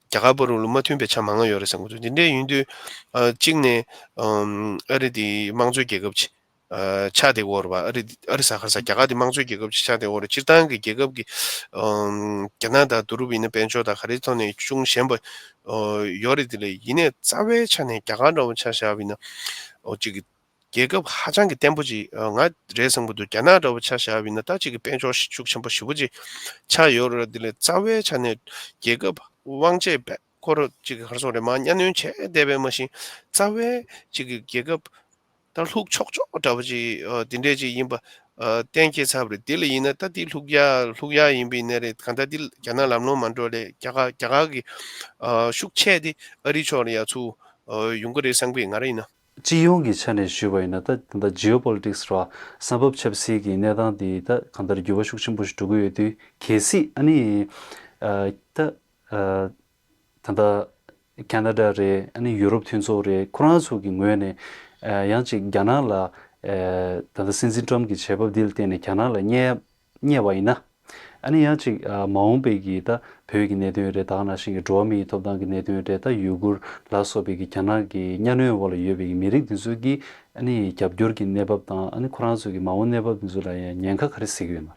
རྒྱ་གར་བར་དུ་ལ་མ་མཐུན་པའི་ཆ་མང་ང་ཡོད་རེད་བསམ་གྱི་འདུག་དེ་འདྲས་ཡིན་དུས་ཨ་གཅིག་ནས་ཨམ་ཨ་རི་དེ་དམངས་གཙོའི་རྒྱལ་ཁབ་ཅིག་ཨ་ཆགས་བསྡད་ཀྱི་ཡོད་རེད་པ། ཨ་རི་ཨ་རི་ཟེར་ག་རེ་ཟེར། རྒྱ་གར་དེ་དམངས་གཙོའི་རྒྱལ་ཁབ་ཅིག་ཆགས་བསྡད་ཀྱི་ཡོད་རེད། སྤྱིར་བཏང་གི་རྒྱལ་ཁབ་ཀྱི་ཨམ་རྒྱ་ནག་དང་བསྡུར་བ་ཡིན་ན་དཔལ་འབྱོར་དང་ག་རེའི་ཐོག་ནས་ཅུང་ཞན་པ་ཨ་ཡོད་རེད། དེ་ལས་ཡིན་ནའི་རྩ་བའི་ཆ་ནས་རྒྱ་གར་འདྲ་བོ་ཆ་བཞག་པ་ཡིན་ན་ཨོ་གཅིག་གི་རྒྱལ་ཁབ་ཧ་ཅང་གི་བརྟན་པོ་ཅིག་ཨ་ང་རེད་བསམ་གྱི་འདུག་རྒྱ་ནག་འདྲ་བོ་ཆ་བཞག་པ་ཡིན་ན་ད་ཅིག་གི་དཔལ་འབྱོར་ཤུགས་ཆེན་པོ་ཞེ་པོ་ཅིག་ཆགས་ཡོད་རེད། དེ་ལས་རྩ་བའི་ཆ་ནས་རྒྱལ་ཁབ་དབང་ཆའི་བེད་ཁོ་ར་ཅིག་གི་ག་རེ་ཟེར་དགོས་རེད། མར་གཉའ་གནོན་བྱས་བསྡད་པའི་མ་གཞི་རྩ་བའི་ཅིག་གི་རྒྱལ་ཁབ་ད་ལྷུག་ཆོག་ཆོག་འདྲ་བོ་ཅིག་ཨ་དེ་འདྲས་ཅིག་ཡིན་པ་ཨ་གཏན་འཁེལ་ཚར་བ་རེད། དེ་ལ་ཡིན་ན་ད་དེ་ལྷུག་ཡ་ལྷུག་ཡ་ཡིན་པ་ཡིན་ནའི་རེད། གང་ལྟར་དེ་རྒྱ་ནག་ལམ་ལྷོང་མ་འགྲོ་ལས་རྒྱ་གར་རྒྱ་གར་གི་ཨ་ཤུགས་ཆེ་དེ་ཨ་རིའི་ཕྱོགས་ལ་ཡ་ཚུར་ཨ་ཡོང་གི་རེད་བསམ་གི་ང་རང་ཡིན་ན། སྤྱི་ཡོངས་ཀྱི་ཆ་ནས་ཞུས་པ་ཡིན་ན་ད་ད་ལྟ་ཇི་ཨོ་པོ་ལི་ཊིག་སི་ར་བ་བསམ་ཕབ་ཆབ་སྲིད་ཀྱི་གནས་སྟངས་འདི་ད་གང་ལྟར་འགྱུར་བ་ཤུགས་ཆེན་པོ་ཞིག་འགྲོ་གི་ཡོད་དུས་གལ་སྲིད་ཨ་ནི་ཨ་ད་ཨ་ད་ལྟ་ཁ་ན་ཌ་རེད། ཨ་ནི་ཡུ་རོབ་མཐུན་ཚོགས་རེད། ཁོ་རང་ཚོ་གི་ངོས་ནས་ཨ་ཡང་ཅིག་རྒྱ་ནག་ལ་ཨ་ད་ལྟ་སྲིད་འཛིན་ཊམ་གྱི་བྱེད་བབ་འདི་ལ་བརྟེན་ནས་རྒྱ་ནག་ལ་བརྙས་བརྙས་པ་ཡིན་ན། ཨ་ནི་ཡང་ཅིག་ཨ་མ་འོངས་པའི་གི་ད་བོད་ཀྱི་གནད་དོན་རེད། ད་ག་ནང་བཞིན་གྱི་འགྲོ་བ་མིའི་ཐོབ་ཐང་གི་གནད་དོན་རེད། ད་ཡུ་གུར་ལ་སོགས་པའི་གི་རྒྱ་ནག་གི་གཉའ་གནོན་འོག་ལ་ཡོད་པའི་གི་མི་རིགས་འདི་ཚོ་གི་ཨ་ནི་རྒྱབ་སྐྱོར་གྱི་གནས་བབ་དང་ཨ་ནི་ཁོ་རང་ཚོ་གི་མ་འོངས་གནས་བབ་འདི་ཚོ་ལ་ཡང་ཉེན་ཁ་ག་རེ་སྲིད་ཀྱི་ཡོད་ན།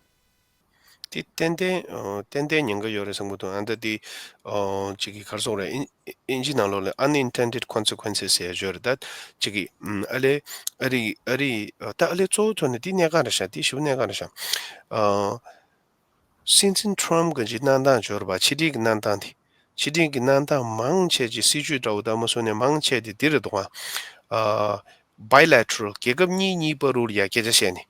དེ་ཏན་ཏན་ཨ་ཏན་ཏན་ཉེན་ཁ་ཡོད་རེད་བསམ་གྱི་འདུག་ཨ་ད་དེ་ཨ་ཅིག་གི་ག་རེ་ཟེར་དགོས་རེད། ཨིན་ཨིན་ཇི་ནང་ལོགས་ལ་Unintended Consequences ཟེར་ཡ་ཡོད་རེད། ད་ཅིག་གི་ཨམ་ཨ་ལས་ཨ་རི་ཨ་རི་ཨ་ད་ཨ་ལས་གཙོ་བོ་ཐོག་ནས་དེ་གནད་འགག་རེད་ཤག་དེ་ཞེ་པོ་གནད་འགག་རེད་ཤག་ཨ། སྲིད་འཛིན་ཊམ་གྱི་གནང་སྟངས་འབྱོར་བ་ཕྱི་དྲིལ་གྱི་གནང་སྟངས་དེ། ཕྱི་དྲིལ་གྱི་གནང་སྟངས་མང་ཆེ་ཅིག་སྲིད་ཇུས་འདྲ་བོ་ལྟ་མ་སོང་ནས་མང་ཆེ་དེ་འདི་རེད་འདུག་ག་ཨ། Bilateral རྒྱལ་ཁབ་གཉིས་གཉིས་བར་དུ་ལ་ཡ་སྐད་ཆ་བཤད་ནས།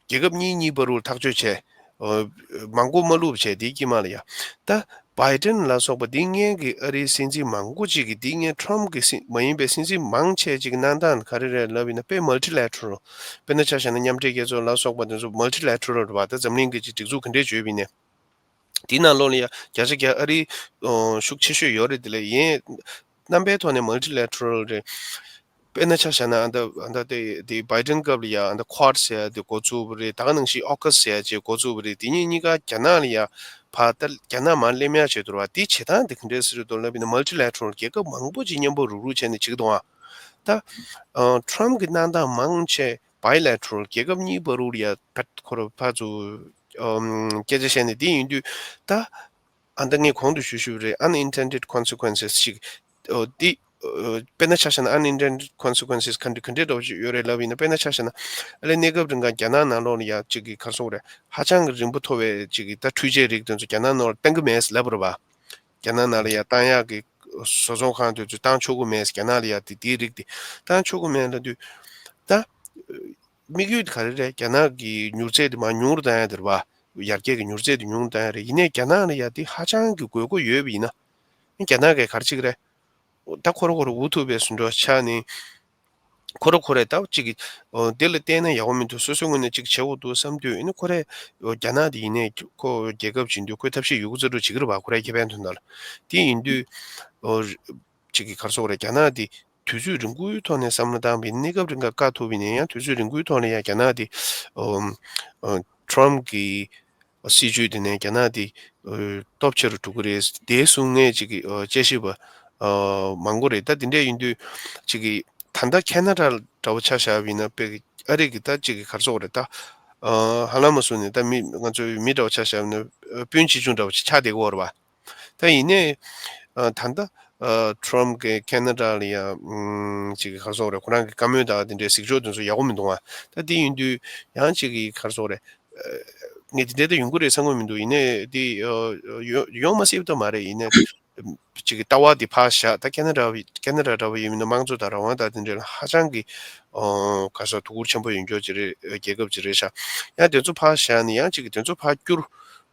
རྒྱལ་ཁབ་གཉིས་གཉིས་བར་དུ་ཐག་གཅོད་བྱས། ཨ། མང་པོ་མ་བླུགས་བྱས་དེའི་དཀྱིལ་མ་ལ་ཡ། ད་ བྷའི་ཏན་ལ་སོགས་པ་འདི་སྔོན་གྱི་ཨ་རིའི་སྲིད་འཛིན་མང་པོ་ཅིག་གིས་འདི་སྔོན་ཁྲོམ་གྱི་སྲིད་མ་ཡིན་པའི་སྲིད་འཛིན་མང་ཆེ་ཅིག་གནང་སྟངས་ག་རེ་རེད་ལབ་ཡིན་ན་དཔེ་མལ་ཊི་ལེ་ཊི་རལ། དཔེར་ན་ཆ་བཞག་ན་མཉམ་འབྲེལ་རྒྱལ་ཚོགས་ལ་སོགས་པ་འདི་ཚོ་མལ་ཊི་ལེ་ཊི་རལ་རེད་པ། ད་འཛམ་གླིང་གི་ཅིག་སྒྲིག་འཛུགས་ག་འདྲས་བརྗོད་པ་ཡིན་ནའི། དེའི་ནང་ལོགས་ལ་ཡ་བརྒྱ་ཆ་བརྒྱ་ཨ་རིའི་ཨོ་ཤུགས་ཆེ་ཤོས་ཡོད་རེད། དེ་ལས་ཡིན་རྣམ་པའི་ཐོག་ནས་མལ་ཊི་ལེ་ཊི་རལ་རེད། དཔེར་ན་ཆ་བཞག་ན་ཨ་ད་ཨ་ད་དེ་དེ་བྷའི་ཏན་སྐབས་ལ་ཡ་ཨ་ད་ཁོ་ཌ་ཟེར་ཡ་དེ་འགོ་བཙུགས་པ་རེད། ད་ག་ནང་བཞིན་ཨོ་ཀ་སི་ཟེར་ཡ་ཅིག་འགོ་བཙུགས་པ་རེད། དེ་གཉིས་གཉིས་ཀ་རྒྱ་ནག་ལ་ཡ་ཕར་ད་རྒྱ་ནག་མར་སླེབས་ཡ་བྱེད་འདུག་ར། དེ་བྱེད་སྟངས་དེ་ག་འདྲས་ཟེར་འདུག་ལབ་ཡིན་ན་མལ་ཊི་ལེ་ཊི་རལ་རྒྱལ་ཁབ་མང་པོ་ཅིག་མཉམ་པོ་རུག་རུག་བྱས་ནས་བྱེད་ཀྱི་འདུག་ཨ། ད་ཨ་ཁྲོམ་གྱི་གནང་སྟངས་མང་ཆེ་བྷའི་ལེ་ཊི་རལ་རྒྱལ་ཁབ་གཉིས་བར་དུ་ཡ་ཕར་ཁོ་ར་ཕར་ཚུར་ཨམ་སྐད་ཆ་བཤད་ནས་དེ་ཡིན་དུས་ད། ཨ་ད་ངས་གོང་དུ་ཞུ་ཞུས་པ་རེད། unintended consequences ཞིག་ཨོ་འདི་ཨོ་དཔེར་ན་ཆ་བཞག་ན་unintended consequences ག་འདྲ་ག་འདྲ་འདྲ་བོ་ཞིག་ཡོད་རེད་ལབ་ཡིན་ན། དཔེར་ན་ཆ་བཞག་ན་ཨ་ལས་གནས་སྐབས་རིང་ག་རྒྱ་ནག་ནང་ལོགས་ལ་ཡ་ཅིག་གི་ག་རེ་ཟེར་དགོས་རེད། ཧ་ཅང་གི་རིང་པོ་འཐོར་བའི་ཅིག་གི་ད་འཕྲུལ་ཆས་རིགས་དེ་ཚོ་རྒྱ་ནག་ནང་ལ་གཏང་གི་མེད་ལབ་རེད་པ། རྒྱ་ནག་ནང་ལ་ཡ་གཏང་ཡག་གི་བཟོ་ཚོང་ཁང་དེ་ཚོ་གཏང་ཆོག་གི་མེད། རྒྱ་ནག་ལ་ཡ་དེ་དེའི་རིགས་དེ་གཏང་ཆོག་གི་མེད་ལབ་དུས་ད་དམིགས་ཡུལ་ག་རེ་རེད། རྒྱ་ནག་གི་མྱུར་ཚད་དེ་མར་ཉུང་རུ་བཏང་ཡ་དེ་རེད་པ། ཡར་རྒྱས་ཀྱི་མྱུར་ཚད་དེ་ཉུང་བཏང་ཡ་རེད། ཡིན་ནའི་རྒྱ་ནག་ལ་ཡ་དེ་ཧ་ཅང་གི་དགོས་མཁོ་ཡོད་པ་ཡིན་ན། རྒྱ་ནག་གིས་ག་རེ་བྱེད་ཀྱི་རེད། ད་ཁོ་ར་ཁོ་ར་འུ་ཐུག་པའི་ཟུར་འགྲོ་ཆགས་ནས། ཁོ་ར་ཁོ་རས་ད་ཅིག་གི་ཨོ་དེ་ལ་བལྟས་ན་ཡག་པོ་མི་འདུག་སོ་སོའི་ངོས་ནས་ཅིག་བྱེད་དགོས་འདུག་བསམ་དུས། ཡིན་ན་ཁོ་རས་ཨོ་རྒྱ་ནག་དེ་ཡིན་ནའི་ཁོ་རྒྱལ་ཁབ་ཅིག་ཡིན་དུས་ཁོས་ཐབས་ཤེས་ཡོད་རྒུ་རྩལ་སྤྲུགས་བྱེད་ཀྱི་རེད་པ། ཁོ་རའི་ཁེ་ཕན་དོན་དག་ལ། དེ་ཡིན་དུས་ཨོ་ཅིག་གི་ག་རེ་ཟེར་དགོས་རེད། རྒྱ་ནག་དེ་དུས་ཚོད་རིང་པོའི་ཐོག་ནས་བསམ་བློ་བཏང་བ་ཡིན་ན། གནས་སྐབས་རིང་ག་བཀག་ཐུབ་པ་ཡིན་ན་ཡང་དུས་ཚོད་རིང་པོའི་ཐོག་ནས་ཡང་རྒྱ་ནག་དེ་ཨོ་ཨོ་ཁྲོམ་གྱི་སྲིད་ཇུས་དེ་ནས་རྒྱ་ནག་དེ་ཨོ་སྟོབས་ཆེ་རུ་འགྲོ་གི་རེད། དེ་གསུང་མཁན་ཅིག་གི་ཨོ་དཔྱད་ཞིབ་པ་ཨོ་མང་པོ་རེད། ད་དེ་འདྲས་ཡིན་དུས་ཅིག་གི་ད་ལྟ་ཁེ་ན་ཌ་འདྲ་བོ་ཆ་བཞག་པ་ཡིན་ན། དཔེ་ཨ་རི་གི་ད་ཅིག་གི་ག་རེ་ཟེར་དགོས་རེད། ད་ཨོ་ཧ་ལམ་མ་སོང་ནས་ད་མི་ང་ཚོའི་མི་འདྲ་བོ་ཆ་བཞག་པ་ཡིན་ན་ཨོ་སྤུན་མཆེད་ཆུང་འདྲ་བོ་ཅིག་ཆགས་བསྡད་ཀྱི་ཡོད་རེད་པ། ད་ཡིན་ནའི་ཨ་ད་ལྟ་ཨ་ཁྲོམ་གྱིས་ཁེ་ན་ཌ་ལ་ཡ་ཨམ་ཅིག་གི་ག་རེ་ཟེར་དགོས་རེད། ཁོ་རང་གི་བཀའ་མོལ་དང་དེ་འདྲའི་གཟིགས་ཕྱོགས་དེ་ཚོ་ཡག་པོ་མི་འདུག་ཨ། ད་དེ་ཡིན་དུས་ཡང་ཅིག་གི་ག་རེ་ཟེར་དགོས་རེད། ཨ་ངས་དེ་འདྲའི་ད་ཡོང་གི་རེད་བསམ་གྱི་མི་འདུག་ཡིན་ནའི་དེ་ཨ་ཡོང་ཡོང་མ་སྲིད་པ་ད་མ་རེད། ཡིན་ནའི་ཅིག་གི་ལྟ་བ་དེ་ཕར་བཞག་ད་ཁེ་ན་ཌ་ཁེ་ན་ཌ་འདྲ་བོ་ཡིན་མིན་ན་དམངས་གཙོ་དང་རང་དབང་དང་དེ་འདྲའི་ལ་ཧ་ཅང་གི་ཨ་ག་རེ་ཟེར་དོ་གུར་ཆེན་པོ་ཡོད་རྒྱུ་ཅིག་རེད། རྒྱལ་ཁབ་ཅིག་རེད་ཤག་ཡང་དེ་ཚོ་ཕར་བཞག་ནས་ཡང་ཅིག་གི་དེ་ཚོ་ཕར་བསྐྱུར།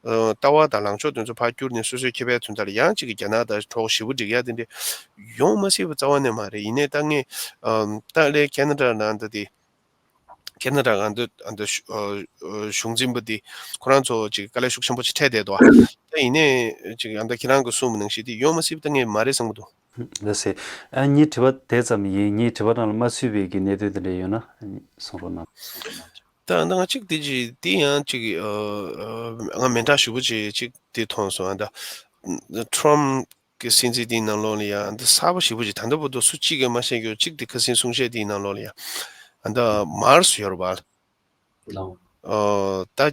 ཨ་ལྟ་བ་དང་ལངས་ཕྱོགས་དེ་ཚོ་ཕར་བསྐྱུར་ནས་སོ་སོའི་ཁེ་ཕན་དོན་དག་ལ་ཡང་ཅིག་གི་རྒྱ་ནག་དང་གྲོགས་ཞེ་པོ་སྒྲིག་ཡ་དེ་འདྲ་ཡོང་མ་སྲིད་པ་རྩ་བ་ནས་མ་རེད། ཡིན་ནའི་ད་ངས་ཨམ་ད་ལས་ཁེ་ན་ཌ་ནང་ད་དེ་ཁེ་ན་ཌ་ཨ་ད་ཨ་ད་ཨ་གཞུང་འཛིན་པ་དེ་ཁོ་རང་ཚོ་ཅིག་དཀའ་ལས་ཤུགས་ཆེན་པོ་ཅིག་འཕྲད་བསྡད་འདུག་ད་ཡིན་ནའི་ཅིག་ཨ་ད་ཁྱེད་རང་གིས་གསུངས་པ་ནང་བཞིན་དེ་ཡོང་མ་སྲིད་པ་ད་ངས་མ་རེད་བསམ་གྱི་འདུག་ལགས་སེ། ཨ་ངའི་དྲི་བ་དེ་ཙམ་ཡིན། ངའི་དྲི་བ་ནང་ལ་མ་ཚུད་པའི་གི་གནད་དོན་དེ་འདྲ་ཡོད་ན་གསུང་རོགས་གནང་། ད་ང་གཅིག་དེ་ཅིག་དེ་ཡང་ཅིག་ཨ་ཨ་ང་མི་འདྲ་ཞེ་པོ་ཅིག་ཅིག་དེ་མཐོང་སོང་། ཨ་ད་ཁྲོམ་གི་སྲིད་འཛིན་དེའི་ནང་ལོགས་ལ་ཡང་ཨ་ད་གསར་པ་ཞེ་པོ་ཅིག་ད་ལྟ་བར་དུ་སུ་གཅིག་གིས་མ་བཤད་རྒྱུ་ཅིག་དེ་ཁ་སང་གསུང་བཤད་དེའི་ནང་ལོགས་ལ་ཡང་ཨ་ད་མཱར་སི་ཡོད་རེད་པ། ལའོ། ཨོ་ད་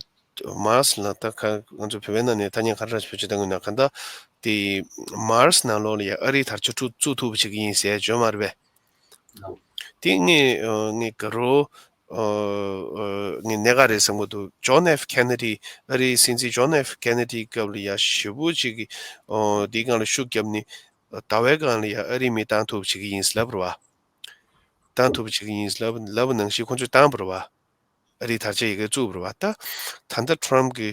མཱར་སི་ལ་ད་ག་ང་ཚོ་བོད་པའི་ནང་ནས་ཐ་སྙད་ག་རེ་བེད་སྤྱོད་བཏང་གི་ཡོད་ན། ག་ད་དེ་མཱར་སི་ནང་ལོགས་ལ་ཡ་ཨ་རིའི་དར་ཆ་བཙུགས་བཙུགས་ཐུབ་པ་བྱེད་ཀྱི་ཡིན་ཟེར་བརྗོད་མ་རེད་པས། ལའོ། དེ་ངས་ཨོ་ངས་དགའ་རོགས་ཨོ་ཨོ་ངས་གནད་འགག་རེད་བསམ་གྱི་འདུག་ཇོན་ཨེཕ་ཁེ་ནེ་ཌི། ཨ་རིའི་སྲིད་འཛིན་ཇོན་ཨེཕ་ཁེ་ནེ་ཌི་སྐབས་ལ་ཡ་ཞེ་པོ་ཅིག་གིས་ཨོ་དེའི་སྒང་ལ་ཤུགས་བརྒྱབ་ནས་ཟླ་བའི་སྒང་ལ་ཡ་ཨ་རིའི་མི་བཏང་ཐུབ་པ་བྱེད་ཀྱི་ཡིན་ཟེར་ལབ་རེད་པ། བཏང་ཐུབ་པ་བྱེད་ཀྱི་ཡིན་ཟེར་ལབ་ལབ་པ་ནང་བཞིན་ཁོ་ཚོས་བཏང་བ་རེད་པ། ཨ་རིའི་དར་ཆ་ཡི་གེ་བཙུགས་པ་རེད་པ། ད་ད་ལྟ་ཁྲོམ་གྱི་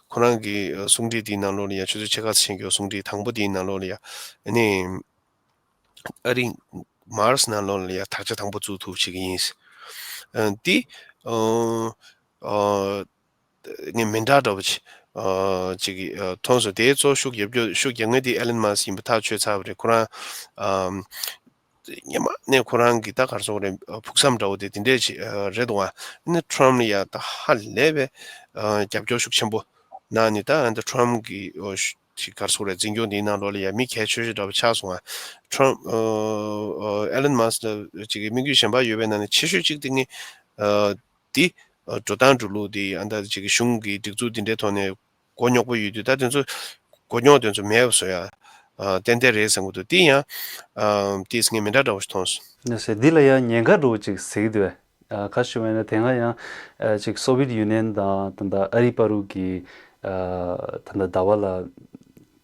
ཁོ་རང་གི་ཨ་གསུང་འཕྲིན་དེའི་ནང་ལོགས་ལ་ཡ་ཆུ་ཚོད་ཕྱེད་ཀ་ཙམ་ཕྱིན་རྒྱུ་གསུང་འཕྲིན་དང་པོ་དེའི་ནང་ལོགས་ལ་ཡ་ཨ་ནི་ཨ་རི་མཱར་སི་ནང་ལོགས་ལ་ཡ་དར་ཆ་དང་པོ་བཙུགས་ཐུབ་བྱེད་ཀྱི་ཡིན། ཨ་འདི་ཨ་ཨ་ངས་མི་འདྲ་འདྲ་པོ་ཅིག་ཨ་ཅིག་གི་ཨ་མཐོང་སོང་། དེའི་གཙོ་ཤུགས་རྒྱབ་རྒྱུ་ཤུགས་རྒྱབ་མཁན་དེ་ཨེ་ལན་མཱ་སི་ཡིན་པ་ཐག་ཆོད་ཚར་བ་རེད། ཁོ་རང་ཨ་སྔོན་མ་ནས་ཁོ་རང་གི་ད་ག་རེ་ཟེར་དགོས་རེད། ཕུགས་བསམ་འདྲ་བོ་དེ་དེ་འདྲས་ཅིག་རེད་འདུག་ཨ། ནི་ཁྲོམ་ལ་ཡ་ད་ཧ་ལས་པའི་རྒྱབ་སྐྱོར་ཤུགས་ཆེན་པོ་གནང་ནས། ད་ཨ་ད་ཁྲོམ་གི་ཅིག་ག་རེ་ཟེར་དགོས་རེད། འཛིན་སྐྱོང་འདིའི་ནང་ལོགས་ལ་ཡ་མི་གལ་ཆེ་ཤོས་འདྲ་བོ་ཆགས་སོང་ཨ། ཁྲོམ་ཨེ་ལན་མཱ་སི་ལ་ཅིག་གི་དམིགས་ཡུལ་གཞན་པ་ཡོད་པའི་ནང་ནས་ཆེ་ཤོས་གཅིག་དེ་ངས་འདི་འགྲོ་སྟངས་འགྲོ་ལུགས་དེ་ཨ་ད་ཅིག་གི་གཞུང་གི་སྒྲིག་འཛུགས་འདི་འདྲའི་ཐོག་ནས་མགོ་རྙོག་པོ་ཡོད་དུས། ད་དེ་ཚོ་མགོ་རྙོག་དེ་ཚོ་མེད་པ་བཟོ་ཡ་ཨ་ཏན་ཏན་རེད་བསམ་གྱི་འདུག་དེ་ཡང་ཨ་ཏིས་ངས་མི་འདྲ་འདྲ་བོ་ཞིག་མཐོང་སོང་། ཡ་སེ། འདི་ལ་ཡང་ཉེན་ཁ་འདྲ་བོ་ཅིག་ཟེར་གྱི་འདུག་ཨ་ཁ་ཤོ་བས་ན་དེ་སྔ་ཡང་ཨ་ཅིག་སོ་བི་ཡེད་ཡུ་ནི་ཡན་དང་ད་ལྟ་ཨ་རི་བར་དུ་གི་ཨ་ད་ལྟ་ཟླ་བ་ལ་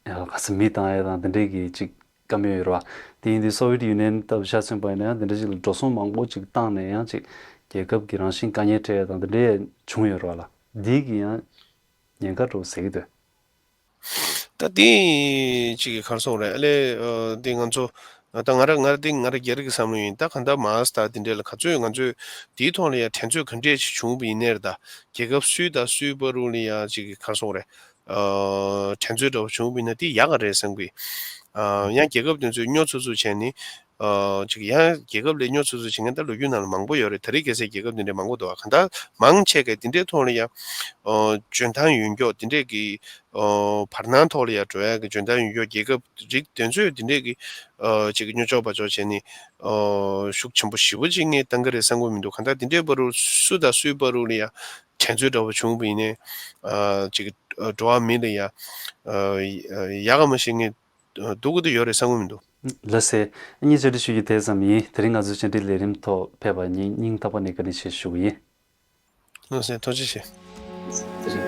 ཡ་ག་ཚོད་མི་བཏང་ཡ་དང་དེ་འདྲའི་གི་ཅིག་བཀའ་མོལ་ཡོད་རེད་བ། དེ་ཡིན་དུས་སོ་བི་ཡེད་ཡུ་ནི་ཡན་ལྟ་བུ་ཆ་མཚོན་པ་ཡིན་ན་ཡང་དེ་འདྲ་ཅིག་ལ་འགྲོ་སོང་མང་པོ་ཅིག་བཏང་ནས་ཡང་ཅིག་རྒྱལ་ཁབ་ཀྱི་རང་བཞིན་དཀའ་ངལ་འཕྲད་ཡ་དང་དེ་འདྲའི་བྱུང་ཡོད་རེད་བ་ལ། འདི་གི་ཡང་ཉེན་ཁ་འདྲ་བོ་ཟེར་གྱི་འདུག་ད་དེ་ཅིག་གི་གར་སོང་རེད་ཨ་ལས། ཨ་དེ་ང་ཚོ་ད་ང་ར་ང་ར་དེ་ང་ར་སྒེར་གྱི་བསམ་བློ་ཡིན། ད་གང་ལྟར་མ་ས་ད་དེ་འདྲས་ལ་ག་ཚོད་ང་ཚོས་དེའི་ཐོག་ལ་ཡང་དྲན་ཚོད་ག་འདྲས་ཅིག་བྱུང་བ་ཡིན་ནའི་རེད། ད་རྒྱལ་ཁབ་སུའི་དང་སུའི་བར་དུ་ལ་ཡང་ཅིག་གི་གར་སོང་རེད། ཨ་དྲན་ཚོད་འདྲ་བོ་བྱུང་བ་ཡིན་ན་དེ་ཡག་ག་རེད་བསམ་གི། ཨ་ཡང་རྒྱལ་ཁབ་དེ་ཚོས་སྨྱོ་ཚུགས་ཚུགས་བྱས་ནི། ཨ་ཅིག་ཡང་རྒྱལ་ཁབ་ལ་སྨྱོ་ཚུགས་ཚུགས་བྱེད་མཁན་ད་ལོ་རྒྱུས་ནང་ལ་མང་པོ་ཡོད་རེད། དེ་རིང་ཁ་སང་རྒྱལ་ཁབ་དེ་འདྲས་མང་པོ་འདུག་ག་གང་ལྟར་མང་ཆེ་གས་དེ་འདྲའི་ཐོག་ལ་ཡང་། ཨ་འཇོན་ཐང་ཡོད་མཁན་དེ་འདྲས་ཀྱི། ཨ་བར་སྣང་ཐོག་ལ་ཡང་འགྲོ་ཡག་གི་འཇོན་ཐང་ཡོད་མཁན་རྒྱལ་ཁབ་རིགས་དེ་ཚོས་དེ་འདྲས་ཀྱི། ཨ་ཅིག་སྨྱོ་ཆོག་པ་ཆོག་བྱས་ནི། ཨ་ཤུགས་ཆེན་པོ་ཞེ་པོ་ཅིག་ངས་བཏང་གི་རེད་བསམ་གི་མི་འདུག་ག་གང་ལྟར་དེ་འདྲའི་བར་དུ་སུ་དང་སུའི་བར་དུ་ལ་ཡང་དྲན་ཚོད་འདྲ་བོ་བྱུང་བ་ཡིན་ནའི། ཨ་ཅིག་ཨ་འགྲོ་བ་མི་ལ་ཡང་། ཨ་ཡག་ག་མ་ཤེས་ངས་ཨ་སྡུག་གི་དུ་ཡོད་རེད་བསམ་གི་མི་འདུག་ལགས་སེ། སྙིང་རྗེ་ཆེ་ཞུ་རྒྱུ་དེ་ཙམ་ཡིན། དེ་རིང་ང་ཚོའི་བཅར་འདྲིའི་ལས་རིམ་ཐོག་ཕེབས་པ་ཉིད་སྙིང་ཐག་པ་ནས་བཀའ་དྲིན་ཆེ་ཞུ་གི་ཡིན། ལགས་སེ། ཐུགས་རྗེ་ཆེ།